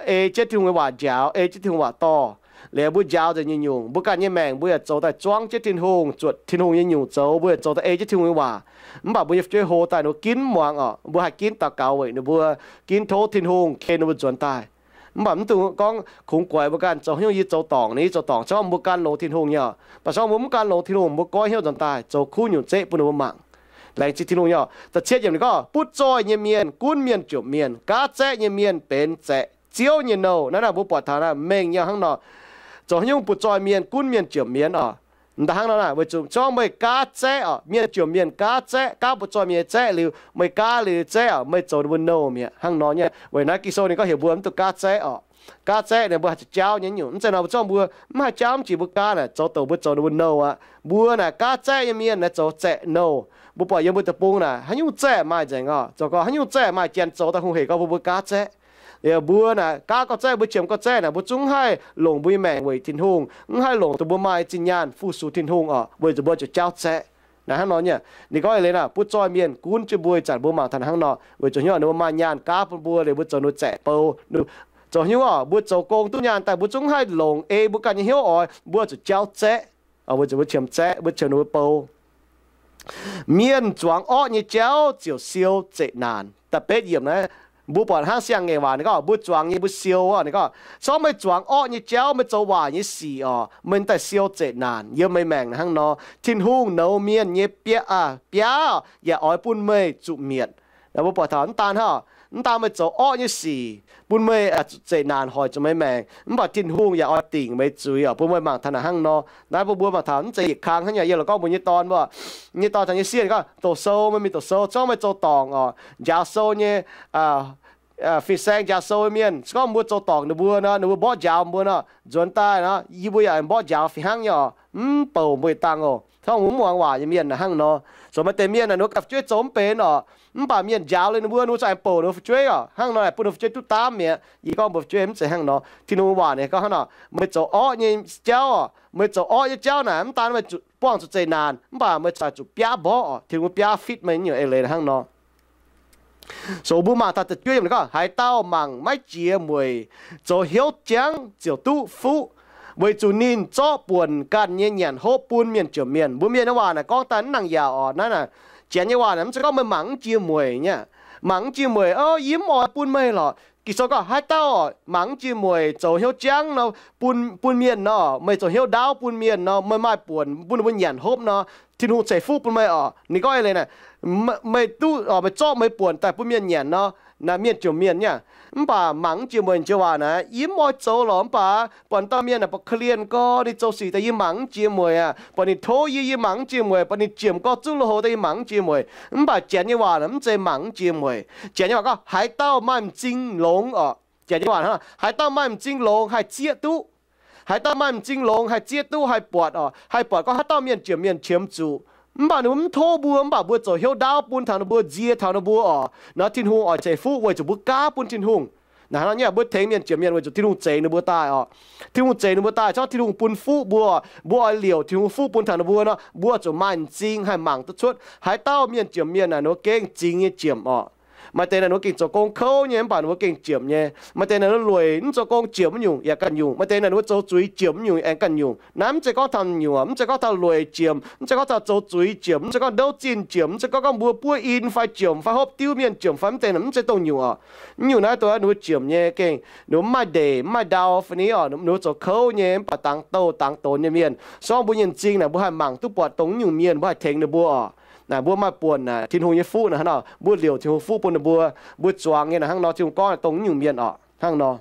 ei jienv Tin-Hungh nyei waac njaaux, ei jienv Tin-Hungh waac dorh, liuz mbuo njaaux nzengc nyungc-nyungc, mbuo ganh nyei maengc mbuo yaac zoux daaih zuangv jienv Tin-Hungh, zuotc Tin-Hungh nyei nyungc zoux, mbuo yaac zoux daaih ei jienv Tin-Hungh nyei waac. Mv baac mbuo nyei fu'jueiv hlo daaih ninh mbuo ginv mv muangx oc, mbuo haih ginv daux gaux weic ninh mbuo, ginv tov Tin-Hungh ken ninh mbuo nzuonx daaih. Mv baac mv dungx gorngv kungx guaix mbuo ganh, zoux haaix nyungc yie zoux dorngc, ninh yie zoux dorngc, se gorngv mbuo gan longx Tin-Hungh nyei oc. Mv baac se gorngv mbuo mv gan longx Tin-Hungh, mbuo goiv hnyouv nzuonx daaih zoux kuv nyungc zeqv bun ninh mbuo mangc. Laengz zingh Tin-Hungh nyei oc. Da'cietv yiemc ninh gorngv, butv zoih nyei mienh gunv mienh jomc mienh, gaav zaeqv nyei mienh benx zaeqv Ziouv nyei nouh. Naaiv naaic mbuo buatc taux naaiv mengh nyei hnangv nor. Zoux haaix nyungc butv zoih mienh gunv mienh jomc mienh oc? Da'hnangv nor naaic, weic zuqc se gorngv meih gaav zaeqv oc, mienh jomc mienh gaav zaeqv, gaav butv zoih mienh nyei zaeqv liuz, meih gaav liuz zaeqv oc, meih zoux ninh mbuo nouh mi'aqv. Hnangv nor nyei. Weic naaiv Ging-Sou ninh gorngv heuc mbuo mv dungx gaav zaeqv oc. Gaav zaeqv naaic mbuo haih zoux jauv nyei nyungc. Mv zeiz nor mbuo zorqv mbuo mv haih jauv mv jiex mbuo gaav naaic, zoux douc mbuo zoux ninh mbuo nouh aqv. Mbuo naaic gaav zaeqv nyei mienh naaic zoux zaeqv nouh. Mbuo buatc yiem mbuo deic-bung naaic haaix nyungc zaeqv maaih nzengc oc. Zoux gau haaix nyungc zaeqv maaih janx zoux daaih hungh hec gau bun mbuo gaav zaeqv. Yaac mbuo naaic gaav gauh zaeqv, mbuo qiemx gauh zaeqv naaic, mbuo zungv haih longc mbuo nyei maengc weic Tin-Hungh, mv haih longc dongh mbuo maaih zinh nyaanh fu-sux Tin-Hungh oc, weic zuqc mbuo zuqc jauv zaeqv. Naaic hnangv nor nyei, ninh gorngv eix leiz naaic butv zoih mienh gunv jienv mbuo ih zanc mbuo mangc taux naaic hnangv nor, weic zuqc hnyouv ninh mbuo maaih nyaanh gaav bun mbuo liuz mbuo zoux ninh mbuo zaeqv bou. Zoux hnyouv oc, mbuo zoux gong duqv nyaanh daaih mbuo zungv haih longc ei mbuo ganh nyei hnyouv oix, mbuo zuqc jauv zaeqv, weic zuqc mbuo qiemx zaeqv, mbuo qiemx ninh mbuo bou. Mienh zuangx orqv nyei jauv ziouc siou zeqc naanc. Da'betv yiemc naaiv, mbuo buatc hnangv siang-ngaengc waac ninh gorngv, mbuo zuangx nyei mbuo siou oc. Ninh gorngv, se gorngv meih zuangx orqv nyei jauv, meih zoux waaic nyei sic oc, meih daaih siou zeqc naanc yiem meih maengc hnangv nor. Tin-Hungh nouz mienh nyei biaa, biaa yaac oix bun meih zuqc mietc. Mbuo buatc taux mv daan hnangv, mv daan meih zoux orqv nyei sic bun meih zuqc zeqc naanc hoic zuqc meih maengc, mv baac Tin-Hungh yaac oix dingc meih zuiz oc, bun meih mangc taux naaic hnangv nor. Naaiv bun mbuo mangc taux mv zeiz yietc kang hnangv nyei. Yie lorz gorngv mbuox nyei dorn mbuo, nyei dorn taux nyei sieqv ninh gorngv, doqc sou, meih mingh doqc sou, se gorngv meih zoux dorngc oc, njaaux sou nyei, fin-saeng njaaux sou mienh, se gorngv mbuo zoux dorngc ninh mbuo nor, ninh mbuo mborqv njaaux mbuo nor, nzuonx daaih nor yie mbuo yaac mborqv njaaux fih hnangv nyei oc, mv bouc mbuo yietc dangh oc. Se gorngv mbuo mv muangx waac nyei mienh naaic hnangv nor, zoux maaih deix mienh naaic ninh mbuo ganh fu'jueiv zoux mv benx oc, mv baac mienh njaaux liuz ninh mbuo, ninh mbuo za'gengh bouc ninh mbuo fu'jueiv oc. Hnangv nor aengx bun ninh fu'jueiv duqv daamv mi'aqv. Yie gorngv mbuo fu'jueiv mv zeiz hnangv nor. Tin-Hungh waac ninh gorngv hnangv nor, meih zoux orqv nyei jauv oc, meih zoux orqv nyei jauv naaic mv daan meih buangh zuqc zeqc naanc, mv baac meih zuqc zuqc biaav mborqv oc. Tin-Hungh biaav fitv meih nyungc eix leiz hnangv nor. So mbuo mangc da'juov yiemc ninh gorngv, haaix dauh mangc maiv jiex mueic, zoux hnyouv jangv ziouc duqv fuqv, weic zuqc ninh zorqv buonc ganh nyei nyanc hopv bun mienh jomc mienh. Mbuo mienh nyei waac naaic gorngv daaih mv nangc yaac oc. Naaiv naaic janx nyei waac naaic mv zeiz gorngv meih mangc mv jiex mueic nyei. Mangc mv jiex mueic, yie mv oix bun meih lorqc. Ging-Sou gorngv haaix dauh mangc mv jiex mueic, zoux hnyouv jangv nor, bun, bun mienh nor, meih zoux hnyouv ndaauv bun mienh nor, meih maaih buonc bun ninh mbuo nyanc hopv nor, Tin-Hungh ceix fuqv bun meih oc. Ninh gorngv eix leiz naaic, meih duqv, meih zorqv meih buonc daaih bun mienh nyanc nor, naaic mienh jomc mienh nyei. Mv baac mangc mv jiex mueic jiex waac naaic, yie mv oix zoux lorqc. Mv baac buatc dauh mienh naaic ba'ka'lienh gorx, ninh zoux sic daaih yie mangc mv jiex mueic aqv. Buatc ninh tov yie, yie mangc mv jiex mueic. Buatc ninh jiemc gorx zuqv lui-houx daaih yie mangc mv jiex mueic. Mv baac janx nyei waac naaic mv zeiz mangc mv jiex mueic. Janx nyei waac gorngv haaix dauh maaih m'zing longx oc. Janx nyei waac hnangv, haaix dauh maaih m'zing longx haih zieqv duqv. Haaix dauh maaih m'zing longx haih zieqv duqv, haih buatc oc. Haih buatc gorngv haaix dauh mienh jomc mienh qiemx zuqc, mv baac ninh mbuo mv tov mbuo, mv baac mbuo zoux hnyouv ndaauv bun taux ninh mbuo, nzie taux ninh mbuo oc. Nor Tin-Hungh oix ceix fuqv weic zuqc mbuo gaav bun Tin-Hungh. Naaiv hnangv nor nyei, mbuo tengx mienh jomc mienh weic zuqc Tin-Hungh zeix ninh mbuo daaih oc. Tin-Hungh zeix ninh mbuo daaih, se gorngv Tin-Hungh bun fuqv mbuo, mbuo oix liouc Tin-Hungh fuqv bun taux ninh mbuo nor, mbuo zuqc maaih m'zing haih mangc duqv cuotv haaix dauh mienh jomc mienh naaic ninh mbuo gengh m'zing nyei jiemc oc. Maaih deix naaic ninh mbuo gengh zoux gong kouv nyei, mv baac ninh mbuo gengh jiemc nyei. Maaih deix naaic ninh mbuo lueic mv zoux gong jiemc wuov nyungc yaac ganh nyungc. Maaih deix naaic ninh mbuo zoux zuiz jiemc wuov nyungc aengx ganh nyungc. Naaiv mv zeiz gorngv taux nyungc, mv zeiz gorngv taux lueic jiemc, mv zeiz gorngv taux zoux zuiz jiemc, mv zeiz gorngv ndouv zinh jiemc, mv zeiz gorngv gorngv mbuo buov in fai jiemc fai hopv diuv mienh jiemc fai mv zeiz, mv zeiz dongh nyungc oc. Mv nyungc naaiv dongh ninh mbuo jiemc nyei gengh ninh mbuo mv maaih ndeic, mv maaih ndau fai ni oc, ninh mbuo zoux kouv nyei, mv baac dangx douh dangx donx nyei mienh. Se gorngv mbuo nyei m'zing naaic mbuo haih mangc duqv buatc dongh nyungc mienh, mbuo haih tengx ninh mbuo oc. Naaic mbuo maaih buonc naaic Tin-Hungh nyei fuqv naaic hnangv nor, mbuo liouc Tin-Hungh fuqv bun ninh mbuo, mbuo zuangx nyei naaic hnangv nor, Tin-Hungh gorngv dongh nyungc mienh oc hnangv nor.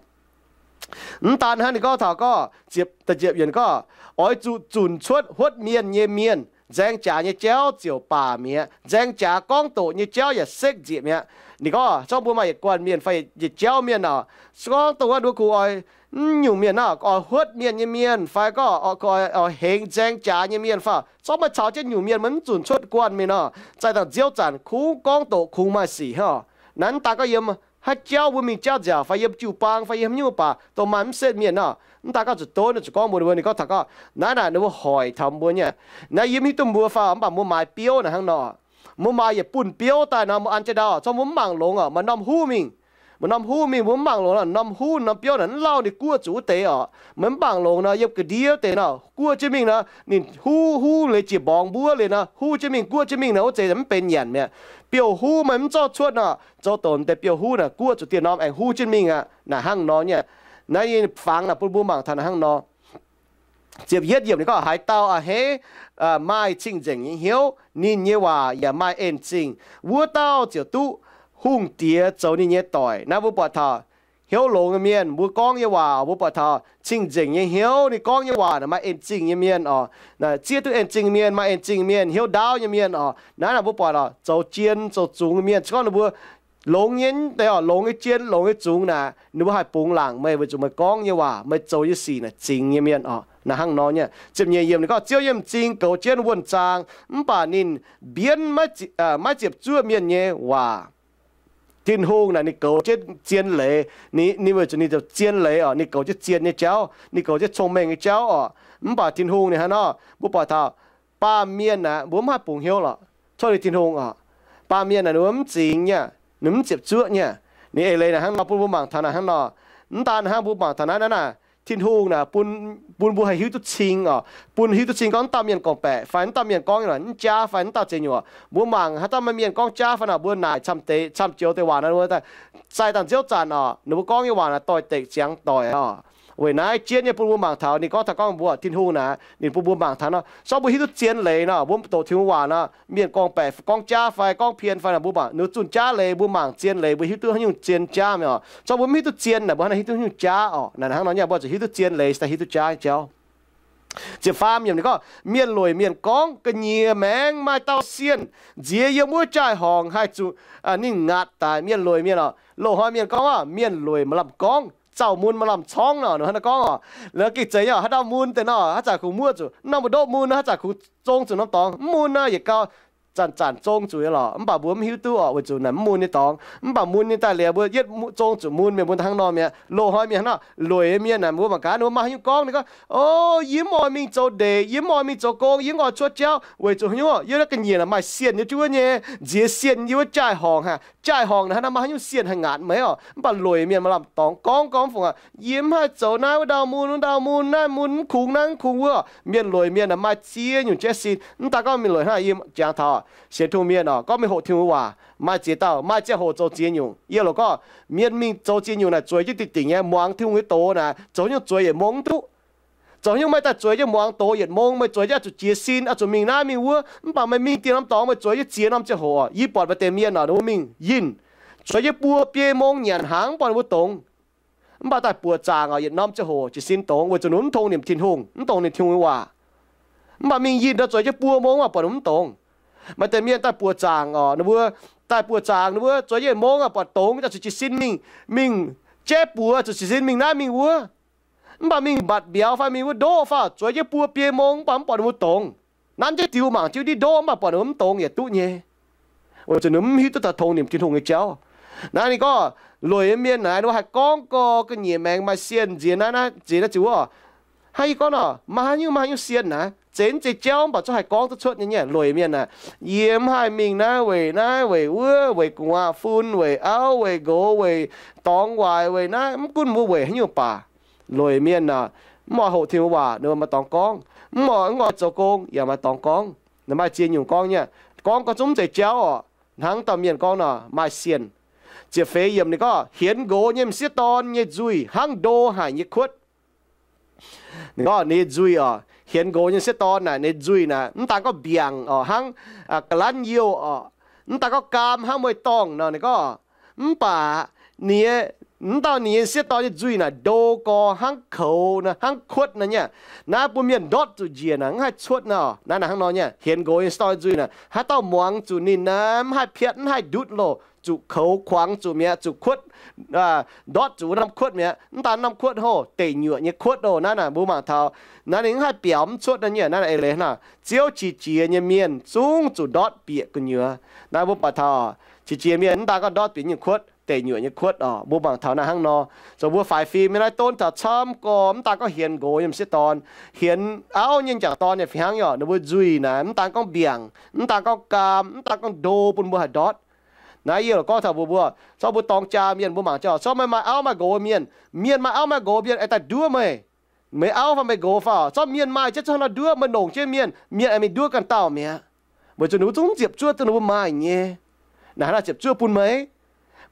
Mv daan hnangv, ninh gorngv taux gorngv ziepc, da'ziepc yiemc gorngv, oix zuqc zunc cuotv huotv mienh nyei mienh, nzaeng jaax nyei jauv ziouc baac mi'aqv. Nzaeng jaax gorngv doqc nyei jauv yaac sekv nzieqc mi'aqv. Ninh gorngv se gorngv mbuo maaih yietc guanh mienh fai yietc jauv mienh oc, se gorngv dongh wuov ninh mbuo kungx oix, mv nyungc mienh naaiv oix huotv mienh nyei mienh fai gorngv oix hengx nzaeng jaax nyei mienh fai, se gorngv meih caux jienv nyungc mienh meih mv zunc cuotv guanh mingh nor, zaih dangh nziouv zanc kungx gorngv doqc kungx maaih sic hnangv oc. Naaiv mv daan gorngv yiem haaix jauv mbuo mingh jauv nziaauc fai yiem jiu-baang fai yiem haaix nyungc baac dongh maaih mv setv mienh nor, mv daan gorngv zuqc donv, zuqc gorngv mbuox ninh mbuo, ninh gorngv taux gorngv naaiv naaic ninh mbuo hoic taux mbuo nyei. Naaiv yie mv hiuv duqv mbuo fai, mv baac mbuo maaiz biouv naaic hnangv nor, mbuo maaiz yietc bunh biouv daaih nor, mbuo an jienv ndau, se gorngv mbuo mv mangc longx oc, maaih norm huv mingh, maaih norm huv mingh, mbuo mv mangc longx nor, norm huv norm biouv naaic mv lauh ninh guoqv zuqc wuov deix oc. Meih mv mangc longx nor, yiem ga'ndiev wuov deix nor guoqv jienv mingh nor, ninh huv huv leiz jiex mborngz mbuov liuz nor, huv jienv mingh guoqv jienv mingh nor, wuov deix mv benx nyanc mi'aqv. Biouv-huv meih mv zorqv cuotv nor, zoux douc deix biouv-huv naaic guoqv zuqc dieh norm aengx huv jienv mingh aqv. Naaic hnangv nor nyei. Naaiv nyei fangx naaic bun mbuo mangc taux naaic hnangv nor. Ziepc yietv yiemc ninh gorngv, haaix dauh a'hneiv maaih cing-nzengc nyei hnyouv, ninh nyei waac yaac maaih en zingh, wuov dauh ziouc duqv hungh diex zoux ninh nyei doic. Naaiv mbuo buatc taux hnyouv longx nyei mienh, mbuo gorngv nyei waac, mbuo buatc taux cing-nzengc nyei hnyouv, ninh gorngv nyei waac naaic maaih en zingh nyei mienh oc. Zieqv duqv en zingh mienh, maaih en zingh mienh, hnyouv ndaauv nyei mienh oc. Naaiv naaic mbuo buatc oc, zoux jien zoux zungx nyei mienh, se gorngv ninh mbuo longx nyei deix oc, longx nyei jien, longx nyei zungx naaic, ninh mbuo haih bungx laangc meih weic zuqc meih gorngv nyei waac, meih zoux nyei sic naaic zingx nyei mienh oc. Naaic hnangv nor nyei. Ziepc nyeic yiemc ninh gorngv, Ziouv nyei m'zing goux jienv wuonh zaang, mv baac ninh mbienv maiv ziepc zuoqv mienh nyei waac. Tin-Hungh naaic ninh goux jienv zien leiz, ninh weic zuqc ninh zien leiz oc, ninh goux jienv zien nyei jauv, ninh goux jienv cong-mengh nyei jauv oc. Mv baac Tin-Hungh ninh hnangv nor, mbuo buatc taux baamh mienh aeqv, mbuo mv haih bungx hnyouv lorqc. Cuotv liuz Tin-Hungh oc, baamh mienh naaic ninh mbuo mv zingx nyei, ninh mv ziepc zuoqv nyei. Ninh eix leiz naaic hnangv nor bun mbuo mangc taux naaic hnangv nor. Mv daan hnangv, mbuo mangc taux naaiv naaiv naaic, Tin-Hungh naaic bun mbuo haih hiuv duqv cing oc, bun hiuv duqv cing gorngv mv dauh mienh gorngv-baeqc fai mv dauh mienh gorngv nyei mv jaav fai mv dauh ziex nyungc. Mbuo mangc haaix dauh maaih mienh gorngv jaav fai nor, mbuo naaic camv deix camv joux deix waac nor, sai dangh nziouv zanc oc, ninh mbuo gorngv nyei waac naaic doix-dekc ziangx doic oc. Weic naaiv jienv nyei bun mbuo mangc taux ninh gorngv taux gorngv mbuo Tin-Hungh naaic ninh bun mbuo mangc taux nor, sorng mbuo hiuv duqv zien leiz nor, mbuo doqc Tin-Hungh waac nor, mienh gorngv-baeqc gorngv jaav fai gorngv pien fai nor, mbuo mangc ninh zunh jaav leiz, mbuo mangc zien leiz, mbuo hiuv duqv haaix nyungc zien jaav mi'aqv oc. Sorng mbuo mv hiuv duqv zien naaic, mbuo hnangv naaic hiuv duqv haaix nyungc jaav oc. Naaic hnangv nor nyei, mbuo zuqc hiuv duqv zien leiz se daaih hiuv duqv jaav nyei jauv. Ziepc faam yiemc ninh gorngv, mienh lueic mienh gorngv, ga'nyiec maengx maaih dauh sienh nziex yiem wuov jaai-horngc haih zuqc ninh ngaatc daaih. Mienh lueic mienh oc, loz-hnoi mienh gorngv aqv, mienh lueic maaih lamh gorngv, zaux mun maaih lamh corngv nor, hnangv naaiv gorngv oc. Gengh zeiz nyei oc, haaix dauh mun deix nor, haaix zanc kungx muoqv zuqc, norm mbu'ndongv mun nor, haaix zanc kungx zong zuqc norm dorngx, mv mun nor yietc gau zanc-zanc zong zuqc nyei lorqc. Mv baac mbuo mv hiuv duqv oc, weic zuqc naaic mv mun nyei dorngx. Mv baac mun nyei daaih liuz mbuo yietv zong zuqc mun, mienh mbuo hnangv nor mi'aqv. Loz-hnoi mienh hnangv nor, lueic mienh naaic mbuo mangc gaax ninh mbuo maaih haaix nyungc gorngv, ninh gorngv, O, yie mv oix mingh zoux ndeic, yie mv oix mingh zoux gong, yie mv oix cuotv jauv, weic zuqc haaix nyungc, yie naaiv ga'nyiec maaih sienh nyei juov nyei, nziex sienh yiem wuov jaai-horngc haah. Jaai-horngc naaiv hnangv nor maaih haaix nyungc sienh haih ngaatc meih oc. Mv baac lueic mienh maaih lamh dorngx gorngv gorngv fungc aqv, yie mv haih zoux naaiv wuov ndau mun, wuov ndau mun, naaiv mun mv kungx naaiv mv kungx wuov. Mienh lueic mienh maaih ziex nyungc jaiv sin. Mv daan gorngv mienh lueic hnangv, yie jangx taux sienx Tin-Hungh mienh oc, gorngv mingh hoqc Tin-Hungh waac, maaih ziex dauh maaih ziangh hoc zoux ziex nyungc. Yie loz gorngv mienh mingh zoux ziex nyungc naaic zueiz jienv dingc dingc nyei, muangx Tin-Hungh nyei doz naaic, zoux haaix nyungc zueiz yietc mong mv duqv. Zoux haaix nyungc maaih daaih zueiz jienv muangx doz yietc mong, meih zueiz jienv oix zuqc jiez sin, oix zuqc mingh naaiv mingh wuov. Mv baac meih mingh dien norm dorngx meih zueiz jienv ziex norm ziangh hoc oc. Yie buatc maaih deix mienh oc, ninh mbuo mingh yinh, zueiz jienv buo biei mong nyanc hnaangx mv buatc ninh mbuo dongz. Mv baac daaih buoqc zaangc oc, yietc norm ziangh hoc jiez sin dongz, weic zuqc ninh mv tong nimc Tin-Hungh, mv dongz ninh Tin-Hungh nyei waac. Mv baac mingh yinh nor zueiz jienv buo mong mv baac buatc ninh mv dongz. Maaih deix mienh daaih buoqc zaangc oc, ninh mbuo daaih buoqc zaangc ninh mbuo zueiz jienv mong aqv buatc dongz, oix zuqc jiez sin mingh, mingh jaiv buoz zuqc jiez sin mingh naaiv mingh wuov. Mv baac mingh mbatc mbiauz fai mingh wuov ndoqv fai zueiz jienv buo biei mong mv baac mv buatc ninh mbuo dongz. Nanv jienv diuh mangc jienv ndiev ndoqv mv baac buatc ninh mv dongz yaac duqv nyei. Weic zuqc ninh mv hiuv duqv taux tongx nimc Tin-Hungh nyei jauv. Naaiv ninh gorngv lueic nyei mienh naaiv, ninh mbuo haih gorngv gorx ga'nyiec maengx maaih sienh nziex naaiv nziex naaiv nziex wuov. Hnangv yie gorngv nor, maaih haaix nyungc maaih haaix nyungc sienh naaiv, zeiz mv zeiz jauv mv baac zungv haih gorngv duqv cuotv nyei. Lueic mienh aah, yie mv haih mingh naaiv weic naaiv weic wuov, weic gu'nguaaz fun, weic auv, weic nqox, weic dorngx waaic, weic naaiv, mv gunv mbuo weic haaix nyungc baac, lueic mienh aah, mv oix hoqc Tin-Hungh waac ninh mbuo maaih dorngx gorngv. Mv oix, mv oix zoux gong yaac maaih dorngx gorngv. Maaih ziex nyungc gorngv nyei. Gorngv gorngv zungv mv zeiz jauv oc. Hnangv dauh mienh gorngv nor, maaih sienh. Ziepc feix yiemc ninh gorngv, hienx nqox nyei m'sieqv dorn nyei nzuih hnangv ndo haic nyei kuotv. Ninh gorngv ninh nyei nzuih oc, hienx nqox nyei m'sieqv dorn naaic ninh nzuih naaic mv daan gorngv mbiaangc oc, hnangv ga'lanv youh oc, mv daan gorngv gaam hnangv mueiz-dorngh nor. Ninh gorngv, mv baac ninh, mv dauh ninh nyei m'sieqv dorn nyei nzuih naaic ndo gorx hnangv koux, hnangv kuotv nor nyei. Naaiv bun mienh ndortv zuqc njiec naaic mv haih cuotv nor. Naaiv naaic hnangv nor nyei, hienx nqox nyei m'sieqv dorn nyei nzuih naaic, haaix dauh muangx zuqc ninh naaic mv haih piatv, mv haih ndutv loh, zuqc koux kuangx zuqc mi'aqv, zuqc kuotv, ndortv zuqc wuov norm kuotv mi'aqv. Mv daan norm kuotv hlo, deic nyuoqc nyei kuotv oc. Naaiv naaic mbuo mangc taux naaiv ninh mv haih biaux mv cuotv nor nyei. Naaiv naaic eix leiz hnangv, Ziouv qiex jiez nyei mienh zungv zuqc ndortv bieqc gu'nyuoz. Naaiv mbuo buatc taux qiex jiez mienh mv daan gorngv ndortv bieqc nyungc kuotv, deic nyuoqc nyei kuotv oc. Mbuo mangc taux naaiv hnangv nor, zoux mbuo faix fim nyei naaiv donv taux camv gorx mv daan gorngv hienx nqox nyei m'sieqv dorn, hienx auv nyei m'jangc dorn nyei fih hnangv oc. Ninh mbuo nzuih naaic mv daan gorngv mbiaangc, mv daan gorngv gaam, mv daan gorngv ndo bun mbuo haih ndortv. Naaiv yie loc gorngv taux mbuo, mbuo, zorqv mbuo dorng jaa mienh mbuo mangc jauv, zorqv meih maaih auv maaih nqox mienh, mienh maaih auv maaih nqox mienh aengx daaih nduov meih, meih auv fai meih nqox fai, zorqv mienh maaih jienv zungv hnangv nor nduov, meih longc jienv mienh, mienh aengx mingh nduov ganh dauh mi'aqv. Weic zuqc ninh mbuo zungv ziepc zuoqv duqv ninh mbuo maaih nyei. Naaiv hnangv ziepc zuoqv bun meih,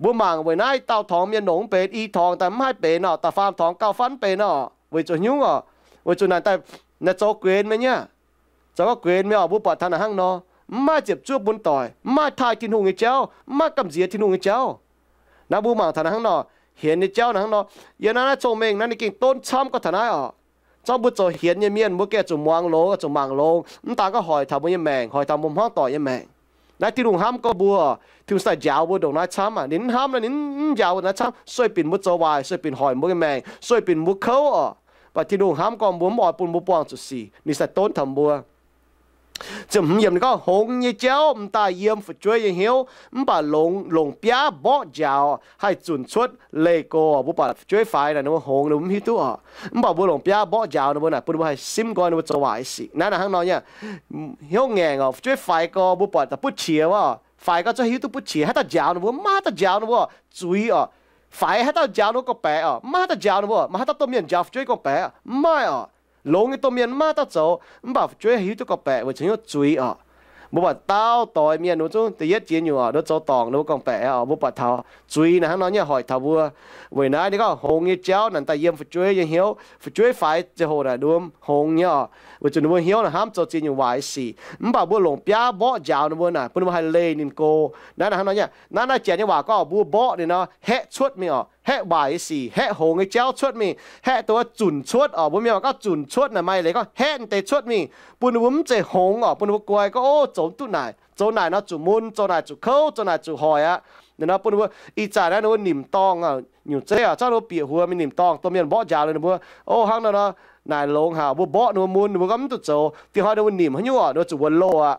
mbuo mangc weic naaiv dauh torngx mienh longc mv benx, i torngx daaih mv haih benx oc, da'faam torngx gauh fatv mv benx oc. Weic zuqc hnyungv oc, weic zuqc naaic daaih, naaic zoux guenx meih nyei, zoux gorngv guenx meih oc. Mbuo buatc taux naaic hnangv nor, mv maaih ziepc zuoqv bun doic, mv maaih taaih Tin-Hungh nyei jauv, mv maaih gamh nziex Tin-Hungh nyei jauv. Naaiv mbuo mangc taux naaic hnangv nor, hienx nyei jauv naaic hnangv nor, yie naaiv naaiv cong-mengh naaiv ninh gengh donv camv gorx taux naaiv oc. Zorqv mbuo zoux hienx nyei mienh, mbuo gengh zuqc muangx longx, zuqc mangc longx, mv daan gorngv hoic taux mbuo nyei maengc, hoic taux mbuo hmuangv doic nyei maengc. Naaiv Tin-Hungh hnamv gorngv mbuo, Tin-Hungh daaih njaaux mbuo ndongc naaiv camv aqv. Ninh mv hnamv naaiv, ninh mv njaaux mbuo naaiv camv, sueih binc mbuo zoux waaic, sueih binc hoic mbuo nyei maengc, sueih binc mbuo kouv orqc. Mv baac Tin-Hungh hnamv gorngv mbuo mv oix bun mbuo buangh zuqc sic, ninh sai donv taux mbuo. Ziepc hmz yiemc ninh gorngv, hngongx nyei jauv m'daaih yiem fu'jueiv nyei hnyouv, mv baac longc, longc biaav mborqv njaaux haih zunc cuotv leih go. Mbuo buatc fu'jueiv faix naaic ninh mbuo hngongx, ninh mbuo mv hiuv duqv orqc. Mv baac mbuo longc biaav mborqv njaaux ninh mbuo naaic bun ninh mbuo haih simv nqoi ninh mbuo zoux waaic nyei sic. Naaiv naaic hnangv nor nyei. Hnyouv ngaengc orqc, fu'jueiv faix go mbuo buatc daaih butv qiex wuov. Faix go cuotv hiuv duqv butv qiex, haaix dauh njaaux ninh mbuo? Maiv haaix dauh njaaux ninh mbuo. Zuiz orqc. Faix haaix dauh njaaux ninh mbuo gorngv-baeqc orqc? Maiv haaix dauh njaaux ninh mbuo. Maaih haaix dauh domh mienh njaaux fu'jueiv gorngv-baeqc? Mv maaih orqc. Longx nyei domh mienh maiv maaih dauh zoux, mv baac fu'jueiv hiuv duqv gorngv-baeqc weic zuqc hnyouv zuiz orqc. Mbuo buatc dauh doix mienh ninh mbuo zungv da'yietv jiex nyungc orqc, ninh mbuo zoux dorngc ninh mbuo gorngv-baeqc orqc, mbuo buatc taux zuiz naaic hnangv nor nyei hoic taux mbuo. Weic naaiv ninh gorngv hngongx nyei jauv naaic daaih yiem fu'jueiv nyei hnyouv, fu'jueiv faix ziangh hoc naaic ninh mbuo hngongx nyei orqc, weic zuqc ninh mbuo hnyouv naaic hnamv zoux ziex nyungc waaic nyei sic. Mv baac mbuo longc biaav mborqv njaaux ninh mbuo naaic bun ninh mbuo haih leih ninh go. Naaiv naaic hnangv nor nyei, naaiv naaiv Janx nyei waac gorngv mbuo mborqv ninh nor haeqv cuotv mingh orqc, haeqv waaic nyei sic, haeqv hngongx nyei jauv cuotv mingh, haeqv dongh wuov zunc cuotv orqc. Mbuo mienh waac gorngv zunc cuotv naaic maaih leiz gorngv haeqv ninh deix cuotv mingh, bun ninh mbuo mv zeiz hngongx orqc, bun ninh mbuo guai gorngv, o, zoux mv duqv naaic, zoux naaic nor zuqc mun, zoux naaic zuqc kouv, zoux naaic zuqc hoic aqv. Naaiv nor bun ninh mbuo ih zanc naaiv ninh mbuo nimc dorngh nyungc zeiv aqv, zorqv ninh mbuo bieqc huox mingh nimc dorngh, domh mienh mborqv njaaux liuz ninh mbuo, o, hnangv nor nor naaic longx haic, mbuo mborqv ninh mbuo mun, ninh mbuo gorngv mv duqv zoux. Dinh hnoi ninh mbuo nimc haaix nyungc orqc, ninh mbuo zuqc wuonx loh aqv.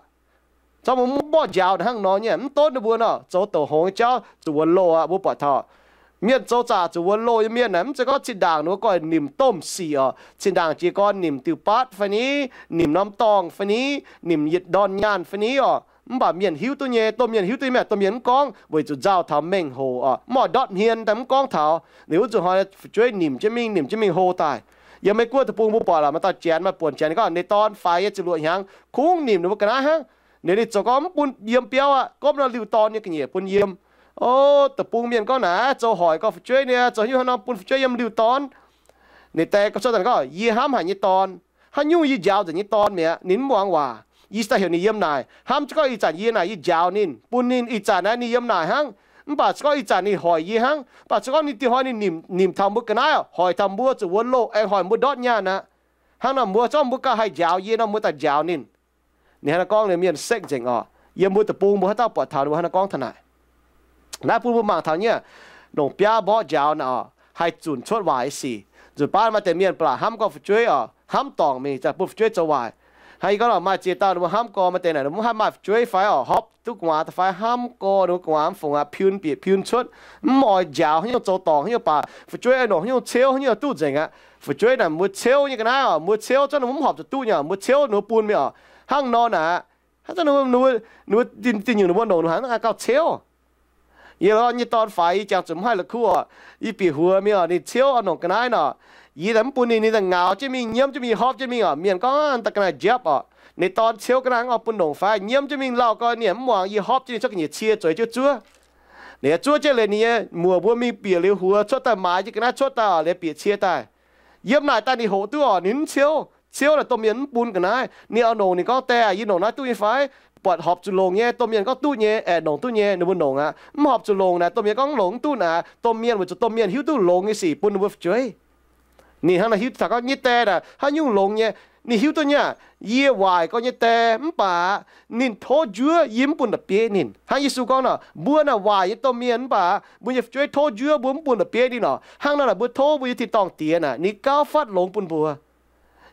Zorqv mbuo mv mborqv njaaux naaic hnangv nor nyei, mv donv ninh mbuo nor zoux douc hngongx nyei jauv zuqc wuonx loh aqv. Mbuo buatc taux mienh zoux zaqc zuqc wuonx loh nyei mienh naaic, mv zeiz gorngv zinh ndaangc ninh mbuo goiv nimc domh sic orqc, zinh ndaangc jiez gorn nimc diuh baatv fai ni, nimc norm dorngh fai ni, nimc yietc ndorn nyaanh fai ni orqc. Mv baac mienh hiuv duqv nyei, domh mienh hiuv duqv nyei, domh mienh mv gorngv weic zuqc nzauh taux mengh hoc orqc, mv oix ndortv hmien daaih mv gorngv taux. Liuz wuov nzunc hnoi fu'jueiv nimc jienv mingh, nimc jienv mingh hlo daaih. Yiem Meiv Guoqv deic-bung mbuo buatc lorqc, maaih dauh Janx maaih buonc Janx ninh gorngv ninh dorn faix nyei ziepc luoqc hnyangx kungx nimc ninh mbuo ga'naaiv hnangv. Ninh, ninh zoux gorngv mv bun yiem biauv aqv, gomv nor liuh dorn nyei ga'nyiec bun yiem. O, deic-bung mienh gorngv naaic zoux hoic gorx fu'jueiv nyei, zoux haaix nyungc hnangv nor bun fu'jueiv yiem liuh dorn. Ninh die gorngv cuotv daaih gorngv, yie hnamv haic nyei dorn, haaix nyungc yie njaaux nzengc nyei dorn mi'aqv, ninh mv muangx waac. Yie se daaih heuc ninh yiem naaic, hnamv jienv gorngv ih zanc yie naaic yie njaaux ninh, bun ninh ih zanc naaiv ninh yiem naaic hnangv. Mv baac se gorngv ih zanc ninh hoic yie hnangv, mv baac se gorngv ninh dinh hnoi ninh nimc, nimc taux mbuo ga'naaiv, hoic taux mbuo zuqc wuonx loh, aengx hoic mbuo ndortv nyaanh aqv. Hnangv nor mbuo zorqv mbuo gauh haih njaaux yie nor mbuo daaih njaaux ninh. Ninh hnangv naaiv gorngv liuz mienh sekv nzengc orqc. Yiem mbuo deic-bung mbuo haaix dauh buatc taux ninh mbuo hnangv naaiv gorngv taux naaic. Naaiv bun mbuo mangc taux nyei, longc biaav mborqv njaaux naaic orqc, haih zunc cuotv waaic nyei sic. Nzunc baav maaih deix mienh ba'laqc hnamv gorngv fu'jueiv orqc, hnamv dorngc mingh, za'gengh bun fu'jueiv zoux waaic. Hnangv yie gorngv orqc, maaih ziex dauh ninh mbuo hnamv gorx maaih deix naaic ninh mbuo mv haih maaih fu'jueiv fai orqc, hopv duqv gu'nguaaz daaih fai hnamv gorx ninh mbuo gu'nguaaz mv fungc aqv, piun bieqc piun cuotv, mv oix njaaux haaix nyungc, zoux dorngc haaix nyungc baac fu'jueiv aengx longc haaix nyungc ciouv haaix nyungc duqv nzengc aqv. Fu'jueiv naaic mbuo ciouv nyei ga'naaiv orqc, mbuo ciouv zorqv ninh mbuo mv horpc zuqc duqv nyei, mbuo ciouv ninh mbuo bun mingh orqc. Hnangv nor naaic, haaix zanc ninh mbuo, ninh mbuo, ninh mbuo dinh, dinh nyungc ninh mbuo longc ninh mbuo haaix zanc gauh ciouv. Yie lorqc, nyei dorn faix, yie jangx zuqc mv haih la'kuqv orqc. Yie bieqc huox mingh orqc, ninh ciouv oix longc ga'naaiv orqc. Yie daaih mv bun ninh, ninh daaih ngaux jienv mingh, nyiemv jienv mingh, hopv jienv mingh orqc. Mienh gorngv, daaih ga'naaiv njapv orqc, ninh dorn ciouv ga'naaiv oix bun longc fai, nyiemv jienv mingh lauh gorx ninh mv muangx, yie hopv jienv ninh cuotv ga'nyiec cie zueiz jienv zuov. Ninh zuov jienv liuz ninh nyei muoc mbuo mingh bieqc liuz huox cuotv daaih, maaiz jienv ga'naaiv cuotv daaih orqc, liuz bieqc cie daaih. Yiem naaic daaih ninh hoqc duqv orqc, ninh mv ciouv. Ciouv naaic domh mienh mv bun ga'naaiv. Ninh oix longc ninh gorngv, Die aac, yie longc naaiv duqv nyei fai? Buatc horpc zuqc longc nyei, domh mienh gorngv duqv nyei, aengx longc duqv nyei, ninh mbuo longc aqv. Mv horpc zuqc longc naaic, domh mienh gorngv longc mv duqv naaic, domh mienh weic zuqc domh mienh hiuv duqv longx nyei sic bun ninh mbuo fu'jueiv. Ninh hnangv naaic hiuv duqv taux gorngv nyei die naaic haaix nyungc longx nyei. Ninh hiuv duqv nyei aqv, yie waaic gorx nyei die mv baac ninh tov njuov yie mv bun la'bieiv ninh. Hnangv Yesu gorngv nor, mbuo naaic waaic nyei domh mienh mv baac mbuo nyei fu'jueiv tov njuov mbuo mv bun la'bieiv ninh orqc. Hnangv nor naaic mbuo tov mbuo nyei tin-dorngh Diex naaic ninh gauh fatv longx bun mbuo.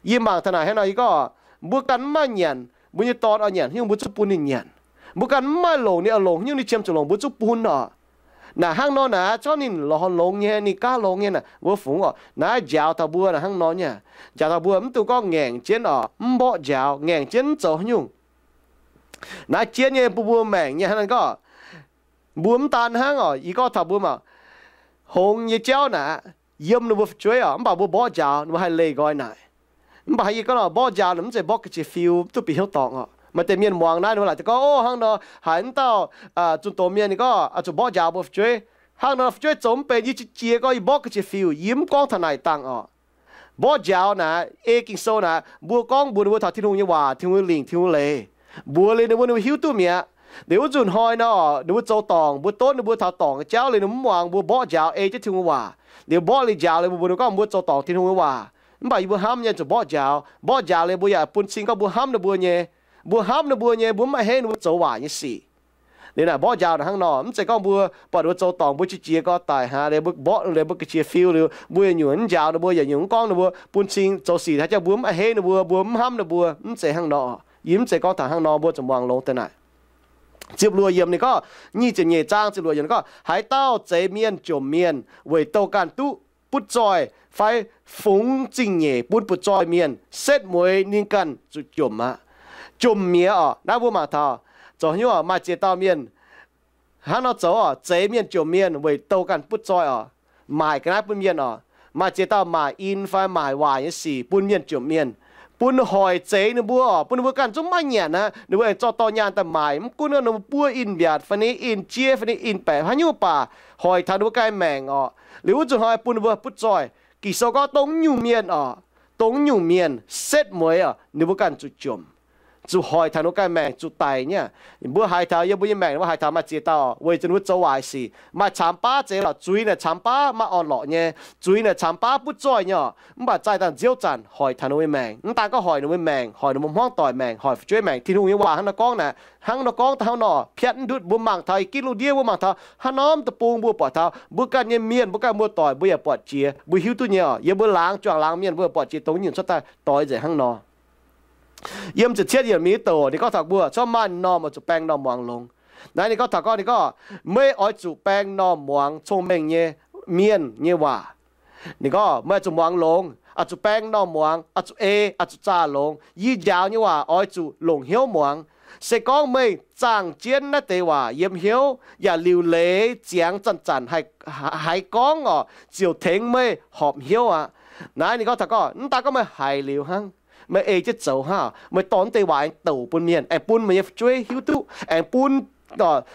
Yie mangc taux naaic hnangv nor yie gorngv, mbuo ganh mv maaih nyanc, mbuo nyei dorn oix nyanc haaix nyungc mbuo zungv bun ninh nyanc. Mbuo ganh mv maaih longc, ninh oix longc haaix nyungc ninh qiemx zuqc longc mbuo zungv bun orqc. Naaic hnangv nor naaic, zorqv ninh lorz longx nyei, ninh gaav longx nyei naaic, mbuo fungx orqc. Naaiv njaaux taux mbuo naaic hnangv nor nyei. Njaaux taux mbuo mv dungx gorngv ngaengc jienv orqc, mv mborqv njaaux, ngaengc jienv mv zoux haaix nyungc. Naaiv jienv nyei bun mbuo maengc nyei hnangv naaic gorngv, mbuo mv daan hnangv orqc, yie gorngv taux mbuo mangc, hngongx nyei jauv naaic, yiem ninh mbuo fu'jueiv orqc, mv baac mbuo mborqv njaaux ninh mbuo haih leih nqoi naaic. Mv baac hnangv yie gorngv nor, mborqv njaaux naaic mv zeiz mborqv ga'qiex fiu duqv bieqc hnyouv dorngc orqc. Maaih deix mienh muangx naaiv ninh mbuo laaic deix gorngv, o, hnangv nor haiz mv dauh zunh doz mienh ninh gorngv zuqc mborqv njaaux mbuo fu'jueiv. Hnangv nor fu'jueiv zoux mv benx, yie qiex jiez gorngv yie mborqv ga'qiex fiu, yie mv gorngv taux naaic dangh orqc. Mborqv njaaux naaic, ei Ging-Sou naaic, mbuo gorngv mbuox ninh mbuo taux Tin-Hungh nyei waac, Tin-Hungh nyei lingc, Tin-Hungh nyei leiz. Mbuox liuz ninh mbuo, ninh mbuo hiuv duqv mi'aqv. Liuz wuov nzunc hnoi nor, ninh mbuo zoux dorngc, mbuo donv ninh mbuo taux dorngc nyei jauv liuz ninh mbuo mv muangx, mbuo mborqv njaaux ei jienv Tin-Hungh nyei waac. Liuz mborqv liuz njaaux liuz mbuo mbuox ninh gorngv mbuo zoux dorngc Tin-Hungh nyei waac. Mv baac yie mbuo hnamv nyei zuqc mborqv njaaux. Mborqv njaaux liuz mbuo yaac bun cing gorngv mbuo hnamv ninh mbuo nyei. Mbuo hnamv ninh mbuo nyei, mbuo mv maaih haaix nyungc ninh mbuo zoux waaic nyei sic. Liuz naaic mborqv njaaux naaic hnangv nor, mv zeiz gorngv mbuo buatc ninh mbuo zoux dorngc mbuo qiex jiez gorx daic hnangv, liuz mbuo mborqv liuz mbuo ga'qiex fiu liuz, mbuo yaac nyungc mv njaaux ninh mbuo, yaac nyungc mv gorngv ninh mbuo, bun cing zoux sic haaix jauv mbuo mv a'hneiv ninh mbuo, mbuo mv hnamv ninh mbuo, mv zeiz hnangv nor. Yie mv zeiz gorngv taux hnangv nor, mbuo zuqc muangx longx deix naaic. Ziepc luoqc yiemc ninh gorngv, nyic ziepc nyeic zaang ziepc luoqc yiemc ninh gorngv, haaix dauh zeix mienh jomc mienh weic douh ganh duqv butv zoih fai fungx zingh nyeic bun butv zoih mienh, setv mueiz ninh ganh zuqc jomc aqv. Jomc mi'aqv orqc, naaiv mbuo mangc taux zoux haaix nyungc orqc, maaih ziex dauh mienh hnangv nor zoux orqc, zeix mienh jomc mienh weic douh ganh butv zoih orqc, maaic ga'naaiv bun mienh orqc. Maaih ziex dauh maaic in fai maaic waaic nyei sic bun mienh jomc mienh, bun hoic zeix ninh mbuo orqc, bun ninh mbuo ganh zungv maiv nyanc aqv. Ninh mbuo aengx zorqv dorh nyaanh daaih maaic, mv gunv ninh mbuo buov in mbiaatc fai ninh in jieqv fai ninh in baeqc haaix nyungc baac hoic taux ninh mbuo ganh maengc orqc. Liuz wuov nzunc hnoi bun ninh mbuo butv zoih. Ging-Sou gorngv dongh nyungc mienh orqc, dongh nyungc mienh setv mueiz orqc, ninh mbuo ganh zuqc jomc, zuqc hoic taux ninh mbuo ganh maengc zuqc daic nyei. Mbuo haiz taux yiem mbuo nyei maengc, mbuo haiz taux maaih ziex dauh weic zuqc ninh mbuo zoux waaic sic, maaih camx baav zeix lorqc, zuiz naaic camx baav maiv orn-lorqc nyei, zuiz naaic camx baav butv zoih nyei orqc, mv baac zaih dangh nziouv zanc hoic taux ninh mbuo nyei maengc. Mv daan gorngv hoic ninh mbuo maengc, hoic ninh mbuo hmuangv doic maengc, hoic fu'jueiv maengc. Tin-Hungh nyei waac hnangv nor gorngv naaic, hnangv nor gorngv daaih hnangv nor, piatv mv ndutv. Mbuo mangc taux ih ginv lungh ndiev, mbuo mangc taux hnangv norm deic-bung mbuo buatc taux mbuo ganh nyei mienh, mbuo ganh mbuo doic, mbuo yaac buatc jiex, mbuo hiuv duqv nyei orqc. Yiem mbuo laangz juangc laangz mienh mbuo buatc jiex dongh nyungc cuotv daaih doix nzengc hnangv nor. Yiem ziepc cietv yiemc mingh douc ninh gorngv taux mbuo cuotv maaih norm oix zuqc baeng norm muangx longx. Naaiv ninh gorngv taux gorngv, ninh gorngv, meih oix zuqc baeng norm muangx cong-mengh nyei mienh nyei waac. Ninh gorngv meih oix zuqc muangx longx, oix zuqc baeng norm muangx, oix zuqc ei, oix zuqc zaah longx. Yie njaaux nyei waac oix zuqc longc hnyouv muangx. Se gorngv meih zaangh jienv naaiv deix waac yiem hnyouv yaac liuc leiz ziangx zanc-zanc haiz gorngv orqc, ziouc tengx meih horpc hnyouv aqv. Naaiv ninh gorngv taux gorngv, mv daan gorngv meih haiz liuz hnangv, meih ei jienv zoux hnangv, meih dorh naaiv deix waac aengx douc bun mienh, aengx bun meih nyei fu'jueiv hiuv duqv, aengx bun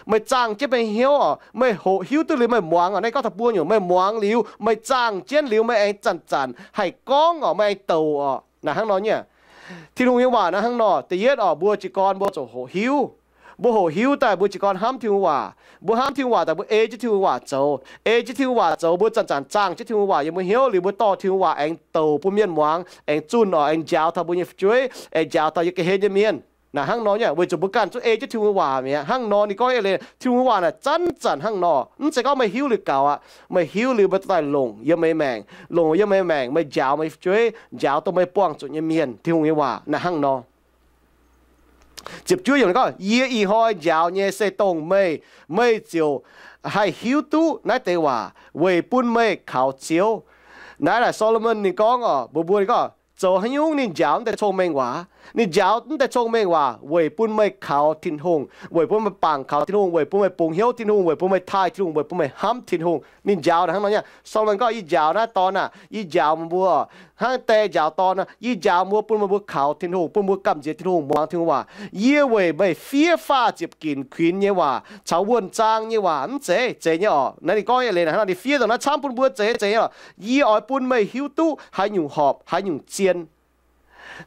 meih zaangh jienv meih hnyouv orqc, meih hoqc hiuv duqv liuz meih muangx orqc. Naaiv gorngv taux mbuo nyungc, meih muangx liuz, meih zaangh jienv liuz, meih aengx zanc-zanc haih gorngv orqc, meih aengx douc orqc. Naaic hnangv nor nyei. Tin-Hungh nyei waac naaiv hnangv nor, da'yietv orqc, mbuo jiez gorn mbuo zuqc hoqc hiuv. Mbuo hoqc hiuv daaih mbuo jiez gorn hnamv Tin-Hungh waac. Mbuo hnamv Tin-Hungh waac daaih mbuo ei jienv Tin-Hungh waac zoux. Ei jienv Tin-Hungh waac zoux, mbuo zanc-zanc zaangh jienv Tin-Hungh waac yiem mbuo hnyouv liuz, mbuo dorh Tin-Hungh waac aengx douc bun mienh muangx, aengx zunh orqc, aengx njaaux taux mbuo nyei fu'jueiv, aengx njaaux taux yiem ga'hlen nyei mienh. Naaic hnangv nor nyei, weic zuqc mbuo ganh zungv ei jienv Tin-Hungh waac mi'aqv. Hnangv nor ninh gorngv eix leiz, Tin-Hungh waac naaic zanc-zanc hnangv nor. Mv zeiz gorngv meih hiuv liuz gaux aqv. Meih hiuv liuz meih daaih longc yiem meih maengc, longc yiem meih maengc, meih njaaux meih fu'jueiv, njaaux dongh meih buangh zuqc nyei mienh Tin-Hungh nyei waac naaic hnangv nor. Ziepc juov yiemc gorngv, yie ih hnoi njaaux nyei se dongh meih, meih ziouc haih hiuv duqv naaiv deix waac weic bun meih kaux Ziouv. Naaiv naaic Solomon ninh gorngv orqc, mbuox mbuo ninh gorngv, zoux haaix nyungc ninh njaaux naaiv deix cong-mengh waac? Ninh njaaux naaiv deix cong-mengh waac weic bun meih kaux Tin-Hungh, weic bun meih bangc kaux Tin-Hungh, weic bun meih bungx hnyouv Tin-Hungh, weic bun meih taaih Tin-Hungh, weic bun meih hnamv Tin-Hungh. Ninh njaaux naaic hnangv nor nyei. Solomon gorngv, yie njaaux naaiv dorn aah, yie njaaux meih mbuo hnangv die njaaux dorn nor, yie njaaux mbuo bun meih mbuo kaux Tin-Hungh, bun mbuo gamh nziex Tin-Hungh, muangx Tin-Hungh waac. Yie weic meih fiev faah ziepc ginc kuinx nyei waac caux wuonh zaang nyei waac mv zeiz, zeiz nyei orqc. Naaiv ninh gorngv eix leiz naaic hnangv nor, ninh fiev dongh naaiv camv bun mbuo zeiz, zeiz nyei orqc. Yie oix bun meih hiuv duqv haaix nyungc horpc, haaix nyungc zien.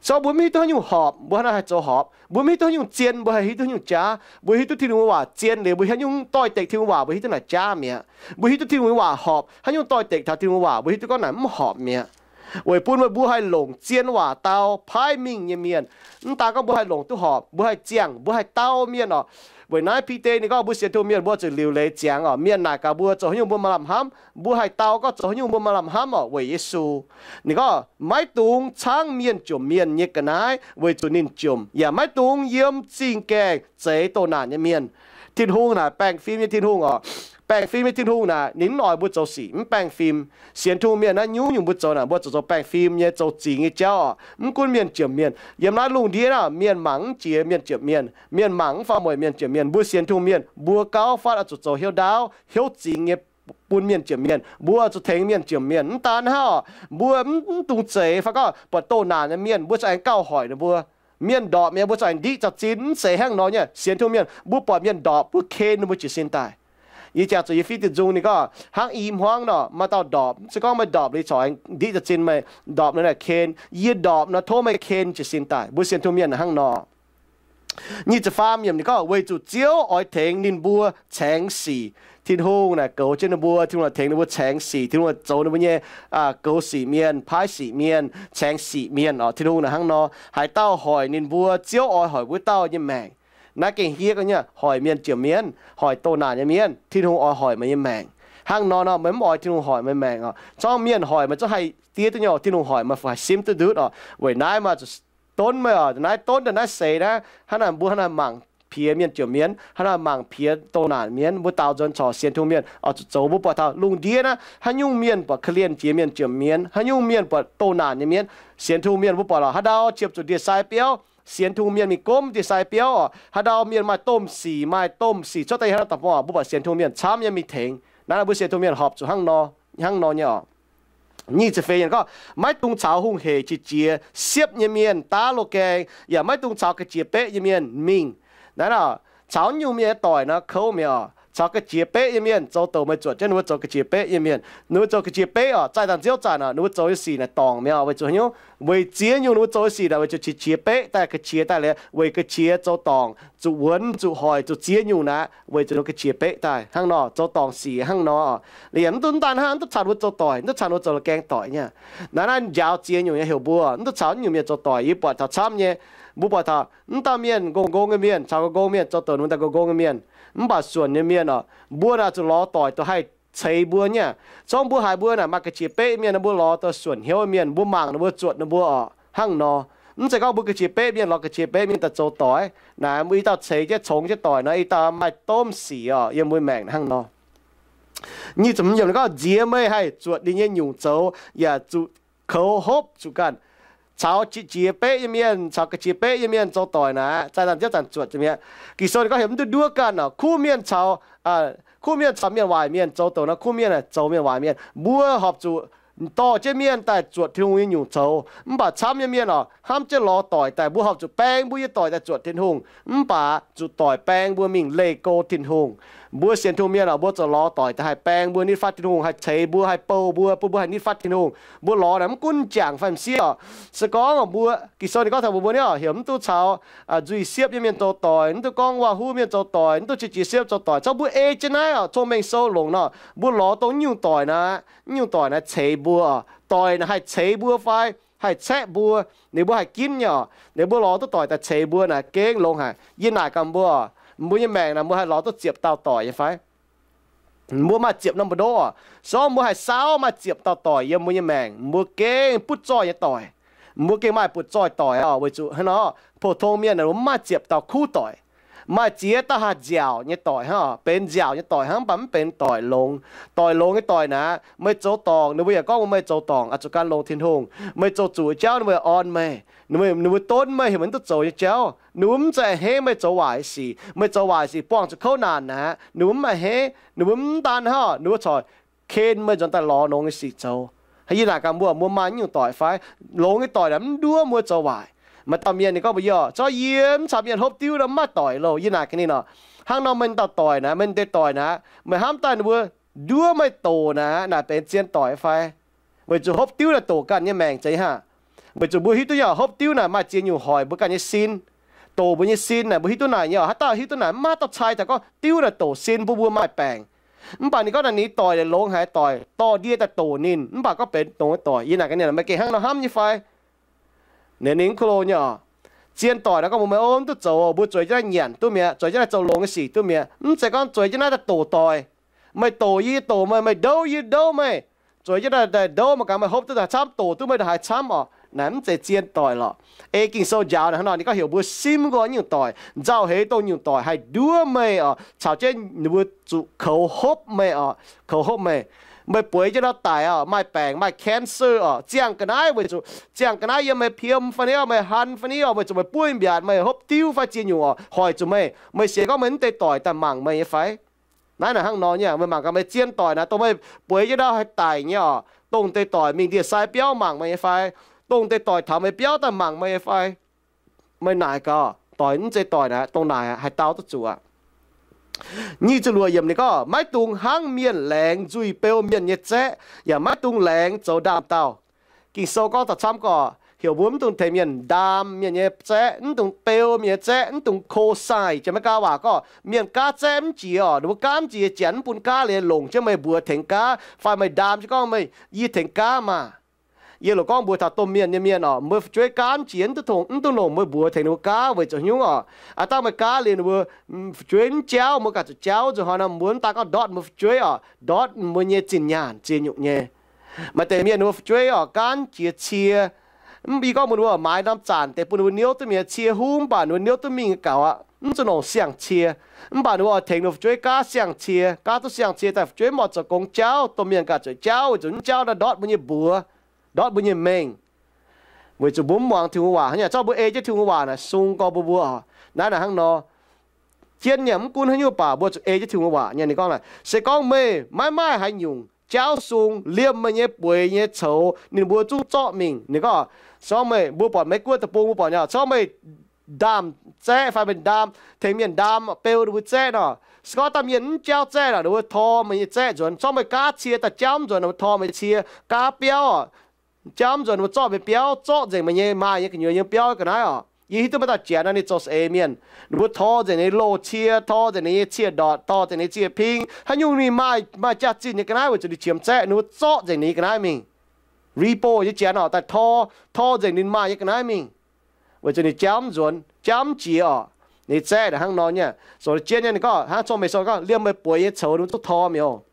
Se gorngv mbuo mv hiuv duqv haaix nyungc horpc, mbuo hnangv naaiv haih zoux horpc. Mbuo mv hiuv duqv haaix nyungc zien, mbuo haih hiuv duqv haaix nyungc jaav. Mbuo hiuv duqv Tin-Hungh waac zien liuz, mbuo haaix nyungc doix-dekc Tin-Hungh waac, mbuo hiuv duqv naaic jaav mi'aqv. Mbuo hiuv duqv Tin-Hungh waac horpc, haaix nyungc doix-dekc taux Tin-Hungh waac, mbuo hiuv duqv gorngv naaic mv horpc mi'aqv. Weic bun meih mbuo haih longc zien waac dau paaiv mingh nyei mienh. Mv daan gorngv mbuo haih longc duqv horpc, mbuo haih ziangh, mbuo haih dau mienh orqc. Weic naaiv Bide ninh gorngv mbuo sienx Tin-Hungh mienh mbuo zuqc liuc leiz ziangx orqc. Mienh naaic gaax mbuo zoux haaix nyungc mbuo maaih lamh hnamv, mbuo haih dau gorngv zoux haaix nyungc mbuo maaih lamh hnamv orqc, weic Yesu. Ninh gorngv maiv dungx caangv mienh jomc mienh nyei ga'naaiv weic zuqc ninh jomc, yaac maiv dungx yiem zingh gaengh zeix doh naanc nyei mienh. Tin-Hungh naaic baengh fim nyei Tin-Hungh orqc. Baengh fim nyei Tin-Hungh naaic ninh mv oix mbuo zoux sic mv baengh fim. Sienx Tin-Hungh mienh naaiv nyungc-nyungc mbuo zoux naaic mbuo zuqc zoux baengh fim nyei, zoux zingx nyei jauv orqc. Mv gunv mienh jomc mienh yiem naaiv lungh ndiev naaic, mienh mangc mv jiex mienh jomc mienh, mienh mangc mv faaux mueic mienh jomc mienh. Mbuo sienx Tin-Hungh mienh mbuo gauh fatv oix zuqc zoux hnyouv ndaauv, hnyouv zingx nyei bun mienh jomc mienh. Mbuo oix zuqc tengx mienh jomc mienh. Mv daan hnangv orqc, mbuo mv, mv dungx zeix fai gorngv buatc doh naanc nyei mienh mbuo zuqc aengx gauh hoic ninh mbuo. Mienh ndorpc mi'aqv, mbuo zuqc aengx ndiqv caux zinh. Mv zeiz hnangv nor nyei. Sienx Tin-Hungh mienh mbuo buatc mienh ndorpc mbuo ken ninh mbuo jiez sin daaih. Yie jangx zuqc yie fiev diuh nzung ninh gorngv hnangv i hmuangv nor, maaih dauh ndorpc, mv zeiz gorngv meih ndorpc liuz corc aengx ndiqv caux zinh meih, ndorpc nor naaic ken. Yie ndorpc nor tov meih ken jiez sin daaih. Mbuo sienx Tin-Hungh mienh hnangv nor. Nyic ziepc faam yiemc ninh gorngv, weic zuqc Ziouv oix tengx ninh mbuo caengx sic. Tin-Hungh naaic goux jienv ninh mbuo, Tin-Hungh naaic tengx ninh mbuo caengx sic, Tin-Hungh naaic zoux ninh mbuo nyei goux sic mienh, paaiv sic mienh, caengx sic mienh orqc. Tin-Hungh naaic hnangv nor, haaix dauh hoic ninh mbuo, Ziouv oix hoic wuov dauh nyei maengc. Naaiv gengh hiev nyei, hoic mienh jomc mienv, hoic doh naanc nyei mienh. Tin-Hungh oix hoic meih nyei maengc. Hnangv nor nor, meih mv oix Tin-Hungh hoic meih maengc oc. Zorngv mienh hoic meih zungv haih diev duqv nyei oc. Tin-Hungh hoic meih fu haih simv duqv ndutv oc. Weic naaiv maaih zuqc donv meih oc. Naaiv donv daaih naaiv seix naaiv, hnangv naaic mbuo hnangv naaic mangc piex mienh jomc mienv, hnangv naaic mangc piex doh naanc mienv, mbuo daaux nzuonx corc sienx Tin-Hungh mienh oix zuqc zoux. Mbuo buatc taux lungh ndiev naaiv haaix nyungc mienh buatc korv-lienh jiex mienh jomc mienv, haaix nyungc mienh buatc doh naanc nyei mienh, sienx Tin-Hungh mienh mbuo buatc lorqc. Haaix ndau qiemx zuqc ndie-sai biauv, sienx Tin-Hungh mienh mingh gomv ndie-sai biauv oc. Haaix ndau mienh maaih domh sic, maaih domh sic cuotv daaih haaix ndau daaih mbuo buatc sienx Tin-Hungh mienh camv nyei mingh tengx. Naaiv mbuo sienx Tin-Hungh mienh horpc zuqc hnangv nor, hnangv nor nyei oc. Nyic ziepc feix yiemc gorngv, maiv dungx caux hungh hec qiex jiez siepv nyei mienh daav loz-gaeng, yaac maiv dungx caux ga'jiex beqv nyei mienh mingh. Naaiv, caux nyungc mienh doic nor kouv mi'aqv oc. Caux ga'jiex beqv nyei mienh zoux douc meih zuotc jienv ninh mbuo zoux ga'jiex beqv nyei mienh. Ninh mbuo zoux ga'jiex beqv oc, zaih zanc ziouv zanc oc, ninh mbuo zoux nyei sic naaic dorngc mi'aqv oc. Weic zuqc haaix nyungc? Weic ziex nyungc ninh mbuo zoux nyei sic naaic weic zuqc qiex jiez beqv daaih, ga'qiex daaih liuz, weic ga'qiex zoux dorngc, zuqc wuonx, zuqc hoic, zuqc ziex nyungc naaic, weic zuqc ninh mbuo ga'qiex beqv daaih hnangv nor, zoux dorngc sic hnangv nor oc. Liuz yaac mv dungx daaih hnangv, mv dungx caux ninh mbuo zoux doic, mv dungx caux ninh mbuo zoux loz-gaeng doic nyei. Naaiv naaiv njaaux ziex nyungc nyei heuc mbuo mv dungx caux nyungc mienh zoux doic. Yie buatc taux camv nyei, mbuo buatc taux mv dauh mienh nqongh nqongh nyei mienh caux nqongh nqongh mienh zoux douc ninh mbuo daaih nqongh nqongh nyei mienh. Mv baac suonc nyei mienh oc, mbuo naaic zuqc lorz doic duqv haih ceix mbuo nyei. Zorngv mbuo haiz mbuo naaic maaih ga'qiex beqv mienh, mbuo lorz duqv suonc hnyouv mienh, mbuo mangc ninh mbuo, zuotc ninh mbuo oc, hnangv nor. Mv zeiz gorngv mbuo ga'qiex beqv mienh lorz ga'qiex beqv mienh daaih zoux doic. Naaic mbuo i dauh ceix jienv congx jienv doic nor, i dauh maaih domh sic oc, yiem mbuo maengc hnangv nor. Nyic ziepc hmz yiemc gorngv, nziex meih haih zuotc ninh nyei nyungc zoux, yaac zuqc koux hopv zuqc ganh caux qiex jiez beqv nyei mienh, caux ga'qiex beqv nyei mienh zoux doic naaic, zaih zanc ziouv zanc zuotc mi'aqv. Ging-Sou ninh gorngv heuc mv duqv nduov ganh oc. Kuv mienh caux, kuv mienh caux mienh waaic mienh zoux douc nor, kuv mienh zoux mienh waaic mienh. Mbuo horpc zuqc dorh jienv mienh daaih zuotc Tin-Hungh nyei nyungc zoux. Mv baac camv nyei mienh oc, hnamv jienv lorz doic daaih, mbuo horpc zuqc baeng mbuo nyei doic daaih zuotc Tin-Hungh, mv baac zuqc doic baeng mbuo mingh leih go Tin-Hungh. Mbuo sienx Tin-Hungh mienh oc, mbuo zuqc lorz doic daaih haih baeng mbuo nitv fatv Tin-Hungh, haih ceix mbuo, haih bou mbuo, bun mbuo haih nitv fatv Tin-Hungh. Mbuo lorz naaic mv gunv jangc fai m'sieqv oc. Se gorngv mbuo, Ging-Sou ninh gorngv taux mbuo, mbuo nyei oc, heuc mv duqv caux nzuih siepv nyei mienh zoux doic, mv duqv gorngv waac-huv mienh zoux doic, mv duqv qiex jiez siepv zoux doic. Caux mbuo ei jienv naaiv oc, cong-mengh sou longc nor, mbuo lorz dongh nyungc doic naaic, nyungc doic naaic ceix mbuo oc. Doic naaic haih ceix mbuo fai haih caeqv mbuo, ninh mbuo haih ginv nyei oc. Ninh mbuo lorz duqv doic daaih ceix mbuo naaic gengh longx haic. Yie naaic gaax mbuo, mbuo nyei maengc naaic mbuo haih lorz duqv ziepc dauh doic nyei fai? Mbuo maaih ziepc norm mbu'ndongv oc. Se gorngv mbuo haih saauv maaih ziepc dauh doic yiem mbuo nyei maengc, mbuo gengh butv zoih nyei doic. Mbuo gengh maaih butv zoih doic oc, weic zuqc hnangv nor, pou-tong mienh mbuo mv maaih ziepc dauh kuv doic. Maaih ziex dauh haih nziaauc nyei doic hnangv, benx nziaauc nyei doic hnangv, mv baac mv benx doic longx. Doic longx nyei doic naaic, meih zoux dorngc, ninh mbuo yaac gorngv mbuox meih zoux dorngc, oix zuqc gan longx Tin-Hungh. Meih zoux zuqc jauv, ninh mbuo yaac orn meih. Ninh mbuo, ninh mbuo donv meih heuc meih mv duqv zoux nyei jauv. Ninh mbuo mv zeiz a'hneiv meih zoux waaic sic. Meih zoux waaic sic buangh zuqc kouv naanc naaic, ninh mbuo mv a'hneiv, ninh mbuo mv daan hnangv, ninh mbuo corc ken meih nzuonx daaih lorz longx nyei sic zoux. Yie naaic gaax mbuo, mbuo maaih nyungc doic fai? Longx nyei doic naaic mv nduov mbuo zoux waaic. Maaih dauh mienh ninh gorngv mbuox yie, corc yie mv caux mienh hopv diuv nor mv maaih doic loh. Yie naaic gaax ninh nor, hnangv nor meih dauh doic naaic, meih deix doic naaic, meih hnamv daaih ninh mbuo nduov meih doqc naaic, naaic benx zien doic fai? Weic zuqc hopv diuv naaic doqc ganh nyei maengc zeiz haav. Weic zuqc mbuo hiuv duqv nyei oc, hopv diuv naaic maaih ziex nyungc hoic mbuo ganh nyei sin. Doqc mbuo nyei sin naaic, mbuo hiuv duqv naaic nyei oc. Haaix dauh hiuv duqv naaic, mv maaih dauh cai taux gorngv diuv naaic doqc sin bun mbuo maaih baengc. Mv baac ninh gorngv naaic ninh doic longx haic, doic dorh ndie daaih doqc ninh, mv baac gorngv benx dongh doic. Yie naaic gaax ninh, meih gengh hnangv nor hnamv nyei fai? Ninh, ninh mv ko lo nyei oc. Zien doic naaic gorngv mbuox meih, o, mv duqv zoux, mbuo zueiz jienv naaiv nyanc duqv mi'aqv, zueiz jienv naaiv zoux longx nyei sic duqv mi'aqv. Mv zeiz gorngv zueiz jienv naaiv daaih doqc doic. Meih doqc yie, yie doqc meih, meih ndouv yie ndouv meih. Zueiz jienv daaih ndouv meih gaax, meih hopv duqv daaih camv, doqc duqv meih daaih haiz camv oc. Naaic mv zeiz zien doic lorqc. Ei Ging-Sou njaaux naaic hnangv nor, ninh gorngv heuc mbuo simv nqoi nyungc doic, nzauh heix dongh nyungc doic haih nduov meih oc, caux jienv ninh mbuo zuqc koux hopv meih oc, koux hopv meih. Meih bueix jienv ndau daic oc, maaih baengc, maaih cancer oc, ziangh ga'naaiv weic zuqc, ziangh ga'naaiv yiem meih piem fai ni oc, meih han fai ni oc, weic zuqc meih buov mbiaatc, meih hopv diuv fai ziex nyungc oc, hoic zuqc meih. Meih sienx gorngv meih mv deix doic daaih mangc meih nyei fai? Naaiv naaic hnangv nor nyei, meih mangc gaax meih zien doic naaic, dongh meih bueix jienv ndau haih daic nyei oc, dongh deix doic mingh ndie-sai biauv mangc meih nyei fai? Dongh deix doic taux meih biauv daaih mangc meih nyei fai? Meih naaic gaax, doic mv zeiz doic naaic, dongh naaic haih dau duqv zuqc aqv. Nyic ziepc luoqc yiemc ninh gorngv, maiv dungx hnangv mienh laengz nzuih beu mienh nyei zaeqv, yaac maiv dungx laengz zoux ndaam-daauh. Ging-Sou gorngv da'camv gorngv heuc mbuo mv dungx tengx mienh ndaam mienh nyei zaeqv, mv dungx beu mienh nyei zaeqv, mv dungx kosai. Janx-Meigaa waac gorngv mienh gaav zaeqv mv jiex oc, ninh mbuo gaav mv jiex, janx mv bun gaav liuz longc jienv meih mbuox tengx gaav, fai meih ndaam jienv gorngv meih, yie tengx gaav maah. Yie loc gorngv mbuox taux domh mienh nyei mienh oc, mbuo fu'jueiv gaanv jiex mv duqv longc mbuo mbuox tengx ninh mbuo gaav weic zuqc nyungc oc. Aav dangh meih gaav liuz ninh mbuo fu'jueiv mv jauv, mbuo ganh zuqc jauv nzunc hnoi nor, mbuo mv daan gorngv ndortv mbuo fu'jueiv oc, ndortv mbuo nyei zinh nyaanh ziex nyungc nyei. Maaih deix mienh ninh mbuo fu'jueiv oc, gaanv jiex cie. Mv, yie gorngv mbuox ninh mbuo maaiz norm zanc deix bun ninh mbuo niouv duqv mienh cie huv, mv baac ninh mbuo niouv duqv mingh gaux aqv, mv zuqc longc siang-cie. Mv baac ninh mbuo oix tengx ninh mbuo fu'jueiv gaav siang-cie, gaav duqv siang-cie daaih fu'jueiv mv oix zoux gong jauv, domh mienh ganh zuqc jauv, weic zuqc mv jauv naaiv ndortv mbuo nyei mbuox, ndortv mbuo nyei mengh. Weic zuqc mbuo mv muangx Tin-Hungh waac hnangv nyei. Zorqv mbuo ei jienv Tin-Hungh waac naaic sung gorx mbuo mbuo oc. Naaiv naaic hnangv nor, jienv nyei mv gunv haaix nyungc baac mbuo zuqc ei jienv Tin-Hungh waac nyei. Ninh gorngv naaic, se gorngv meih maiv maaih haaix nyungc jauv sung, liemh meih nyei bueix nyei coux ninh mbuo zungv zorqv mingh. Ninh gorngv, se gorngv meih, mbuo buatc Meiv Guoqv deic-bung mbuo buatc nyei, se gorngv meih ndaam zaeqv fai meih ndaam, tengx mienh ndaam beu ninh mbuo zaeqv nor, se gorngv dauh mienh mv jauv zaeqv nor, ninh mbuo tor meih nyei zaeqv nzuonx. Se gorngv meih gaav cie daaih jauv mv nzuonx, ninh mbuo tor meih cie. Gaav biauv oc, jauv mv nzuonx, ninh mbuo zorqv meih biauv, zorqv nzengc meih nyei maaih nyei gu'nyuoz yiem biauv ga'naaiv oc. Yie hiuv duqv maaih dauh janx nor ninh zoux saeng-eix mienh, ninh mbuo tor nzengc ninh nyei loz-cie, tor nzengc ninh nyei cie-ndortc, tor nzengc ninh nyei cie-ping, haaix nyungc ninh maaih, maaih jaax-zinh nyei ga'naaiv weic zuqc ninh qiemx zaeqv, ninh mbuo zorqv nzengc ninh nyei ga'naaiv mingh. Repo nyei janx oc, daaih tor, tor nzengc ninh maaih nyei ga'naaiv mingh, weic zuqc ninh jauv mv nzuonx, jauv mv jiex oc. Ninh zaeqv naaic hnangv nor nyei, zoux jienv nyei. Ninh gorngv hnangv cong-mengh sou gorngv, liemh meih bueix nyei coux ninh mbuo zungv tor mingh oc.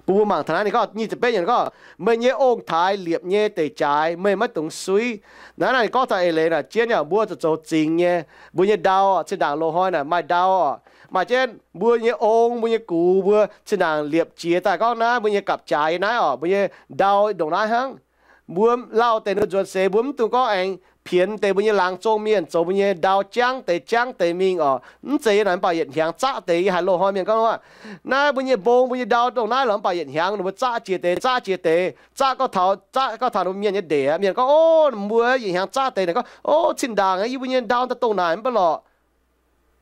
Bun mbuo mangc taux naaiv, ninh gorngv nyic ziepc betv yiemc gorngv, meih nyei ong-taaix liepc nyei deic jaaix meih maiv dungx suiv. Naaiv naaiv ninh gorngv taux eix leiz naaic jienv nyei, mbuo zuqc zoux zingx nyei. Mbuo nyei ndau, zinh ndaangc loz-hnoi naaic maaih ndau oc. Maaih jienv mbuo nyei ong, mbuo nyei gux, mbuo zinh ndaangc liepc jiex daaih gorngv naaiv mbuo nyei gapv-jaaix yiem naaiv oc, mbuo nyei ndau ndongc naaiv hnangv. Mbuo lauh deix ninh nzuonx seix, mbuo mv dungx gorngv aengx pienx deix mbuo nyei laangz zong mienh zoux mbuo nyei ndau, jangv deix jangv deix mingh oc. Mv zeiz yie naaic mv baac yietc hnyangx zaqv deix. Yie haiz loz-hnoi mienh gorngv, naaiv mbuo nyei mbong, mbuo nyei ndau ndongc naaiv lorqc, mv baac yietc hnyangx ninh mbuo zaqv jiex deix, zaqv jiex deix, zaqv gorngv taux, zaqv gorngv taux ninh mbuo mienh nyei ndeic aqv. Mienh gorngv, o, mbuo yietc hnyangx zaqv deix. Naaic gorngv, o, zinh ndaangc yie mbuo nyei ndau daaih dongh naaic mv baac lorqc.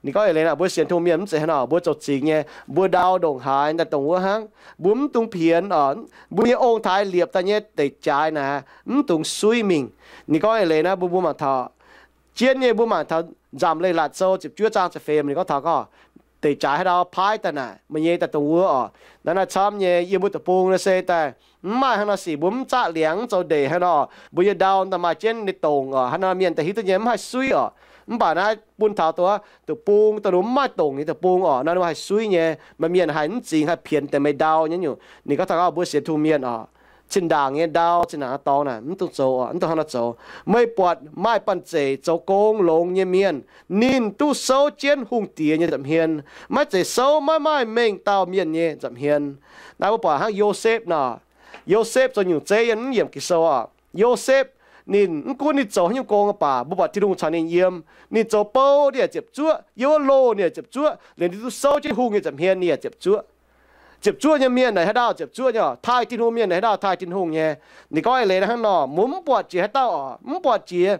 Ninh gorngv eix leiz naaic, mbuo sienx Tin-Hungh mienh mv zeiz hnangv nor, mbuo zoux zingx nyei, mbuo ndau ndongc haaix daaih dongh wuov hnangv. Mbuo mv dungx pienx oc. Mbuo nyei ong-taaix liepc daaih nyei deic jaaix naaic mv dungx suiv mingh. Ninh gorngv eix leiz naaiv, mbuo, mbuo mangc taux jienv nyei, mbuo mangc taux Nzamc Leiz-Latc Sou ziepc juov zaang ziepc feix, ninh gorngv taux gorngv, deic jaaix haaix ndau paaiv daaih naaic, meih nyei daaih dongh wuov oc. Naaiv naaiv camv nyei, yiem mbuo deic-bung naaiv se daaih mv maaih hnangv nor sic, mbuo mv zaqv liangx zoux ndeic hnangv nor, mbuo nyei ndau daaih maaih jienv ninh dongc oc. Hnangv nor mienh daaih hiuv duqv nyei mv haih suiv oc. Mv baac naaiv bun taux dongh wuov deic-bung, dongh ninh mbuo mv maaih dongc nyei deic-bung oc, naaiv ninh mbuo haih suiv nyei. Maaih mienh haih mv zingx, haih pienx deix meih ndau nyei nyungc. Ninh gorngv taux gorngv mbuo sienx Tin-Hungh mienh oc, zinh ndaangc nyei ndau, zinh ndaangc nyei dorngx naaic mv dungx zoux oc, mv dungx hnangv nor zoux. Meih buatc maaih banh zeic zoux gong longx nyei mienh, ninh duqv souv jienv hungh diex nyei nza'hmien. Maiv zeiz souv maiv maaih mengh dauh mienh nyei nza'hmien. Naaiv mbuo buatc hnangv Yosepv nor. Yosepv zoux nyungc zeiv yiem mv yiemc Ging-Sou oc. Yosepv ninh mv gunv ninh zoux haaix nyungc gong baac mbuo buatc Tin-Hungh caux ninh yiem. Ninh zoux bou ninh yaac ziepc zuoqv, yiem wuov loh ninh yaac ziepc zuoqv, liuz ninh duqv souv jienv hungh nyei nza'hmien ninh yaac ziepc zuoqv. Ziepc zuoqv nyei mienh naaic haaix dauh ziepc zuoqv nyei oc? Taaih Tin-Hungh mienh naaic haaix dauh taaih Tin-Hungh nyei? Ninh gorngv eix leiz naaiv hnangv nor, mbuo mv buatc jiex haaix dauh oc, mv buatc jiex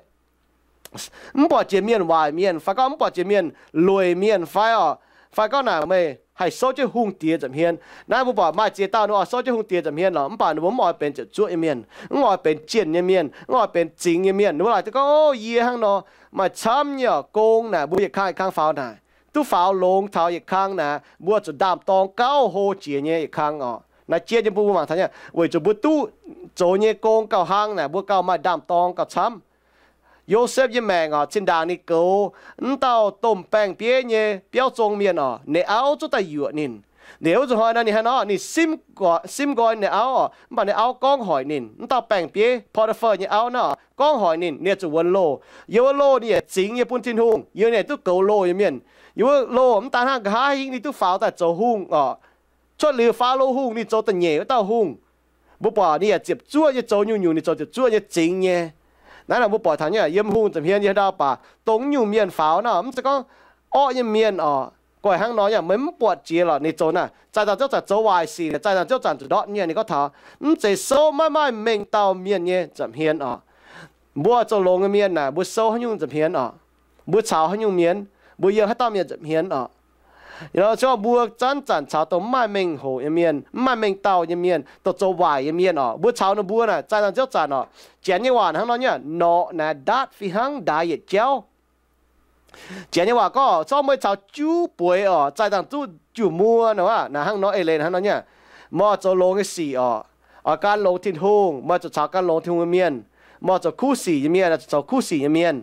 mv buatc jiex mienh waaic mienh, fai gorngv mv buatc jiex mienh lueic mienh fai oc, fai gorngv naaic meih haih souv jienv hungh diex nza'hmien. Naaiv mbuo buatc maaih ziex dauh ninh oix souv jienv hungh diex nza'hmien lorqc, mv baac ninh mbuo mv oix benx ziepc zuoqv nyei mienh, mv oix benx jienh nyei mienh, mv oix benx zingx nyei mienh. Ninh mbuo laaic duqv gorngv, o, yie hnangv nor, maaih camv nyei oc, gong naaic mbuo yietc kang yietc kang faaux naaic, duqv faaux longx taux yietc kang naaic, mbuo zuqc ndaam-dorng gauh hlo jiex nyei yietc kang oc. Naaiv jiex nyei mbuo mbuo mangc taux nyei, weic zuqc mbuo duqv zoux nyei gong gauh hlang naaic, mbuo gauh maaih ndaam-dorng gauh camv. Yosepv nyei maengc oc, zinh ndaangc ninh goux wuov dauh domh baeng-bieiv nyei biauv zong mienh oc, ninh auv zungv daaih yuoqc ninh. Ninh wuov zuqc hnoi nor ninh hnangv nor, ninh simv nqoi ninh auv oc, mv baac ninh auv gorngv hoic ninh. Wuov dauh baeng-bieiv, Potiphar nyei auv nor, gorngv hoic ninh, ninh zuqc wuonx loh. Yiem wuov loh ninh yaac zingx nyei bun Tin-Hungh, yiem ninh duqv goux loh nyei mienh. Yiem wuov loh mv daan hnangv, nqa'haav hingv ninh duqv faaux daaih zoux hungh oc. Cuotv liuz Faalo Hungh ninh zoux da'nyeic wuov dauh hungh. Mbuo buatc ninh yaac ziepc zuoqv nyei zoux nyungc-nyungc, ninh zoux ziepc zuoqv nyei zingx nyei. Naaiv nor mbuo buatc taux nyei, yiem hungh nza'hmien yiem haaix ndau baac dongh nyungc mienh faaux nor, mv zeiz gorngv orqv nyei mienh oc. Goiv hnangv nor nyei, meih mv buatc jiex lorqc ninh zoux naaic, zaih nzangc ziouv zanc zoux waaic sic, zaih nzangc ziouv zanc zuqc ndortv nyei. Ninh gorngv taux mv zeiz souv maiv maaih mengh dauh mienh nyei nza'hmien oc. Mbuo zoux longx nyei mienh naaic, mbuo souv haaix nyungc nza'hmien oc? Mbuo caux haaix nyungc mienh? Mbuo yiem haaix dauh mienh nza'hmien oc? Mbuo zanc-zanc caux dongh mv maaih mengh hoc nyei mienh, mv maaih mengh dauh nyei mienh, dongh zoux waaic nyei mienh oc, mbuo caux ninh mbuo naaic zaih nzangc ziouv zanc oc. Janx nyei waac hnangv nor nyei, norqc naaic ndaatv fih hnangv ndaix yietc jauv. Janx nyei waac gorngv, zorqv meih caux juv bueix oc, zaih nzangc zuqv juv muoz nor aqv. Naaiv hnangv nor eix leiz hnangv nor nyei, meih oix zoux longx nyei sic oc, Oix gan longx Tin-Hungh, meih zuqc caux gan longx Tin-Hungh nyei mienh. Meih zuqc kuv sic nyei mienh, zuqc zoux kuv sic nyei mienh.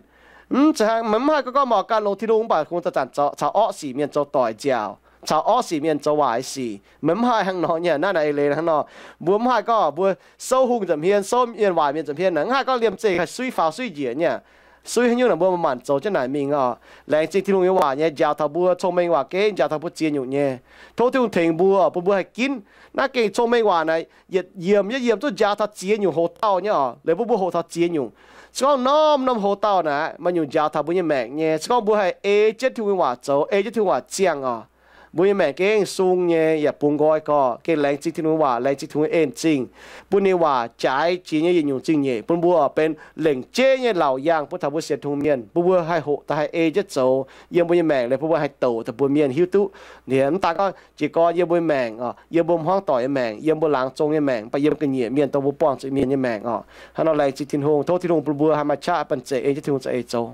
Mv zeiz hnangv, meih mv haih gorngv gorngv meih oix gan longx Tin-Hungh mv baac kungx zanc-zanc zoux, caux orqv sic mienh zoux doic nziaauc, caux orqv sic mienh zoux waaic sic. Meih mv haih hnangv nor nyei. Naaiv naaic eix leiz hnangv nor. Mbuo mv haih gorngv mbuo souv hungh nza'hmien, souv mienh waaic mienh nza'hmien, mv haih gorngv liemh zeih haih suiv faaux suiv njiec nyei. Suiv haaix nyungc naaic mbuo manc-manc zoux jienv naaic mingh oc. Laengz zingh Tin-Hungh nyei waac nyei njaaux taux mbuo, cong-mengh waac gengh njaaux taux mbuo ziex nyungc nyei. Tov Tin-Hungh tengx mbuo, bun mbuo haih ginv. Naaiv gengh cong-mengh waac naaic, yietc yiemc yietc yiemc duqv njaaux taux ziex nyungc hoc-dauh nyei oc. Liuz bun mbuo hoqc taux ziex nyungc. Se gorngv norm-norm hoc-dauh naaic maaih nyungc njaaux taux mbuo nyei maengc nyei. Se gorngv mbuo haih ei jienv Tin-Hungh nyei waac zoux, ei jienv Tin-Hungh waac ziangh oc, mbuo nyei maengc gengh sung nyei yaac bungx nqoi gorx. Gengh laengz zingh Tin-Hungh nyei waac, laengz zingh Tin-Hungh nyei en-zingh, bun ninh nyei waac jaaix jiex nyei yietc nyungc zingh nyeic bun mbuo benx lengc jeiv nyei laauc yaangh bun taux mbuo sienx Tin-Hungh mienh, bun mbuo haih hoqc daaih haih ei jienv zoux yiem mbuo nyei maengc, liuz bun mbuo haih douc daaih bun mienh hiuv duqv. Ninh mv daan gorngv jiez gorn yiem mbuo nyei maengc oc, yiem mbuo hmuangv doic nyei maengc, yiem mbuo laangz zong nyei maengc, mv baac yiem ga'nyiec mienh dongh mbuo buangh zuqc mienh nyei maengc oc. Hnangv nor laengz zingh Tin-Hungh, tov Tin-Hungh bun mbuo haih maaih qaqv banh zeic ei jienv Tin-Hungh za'eix zoux.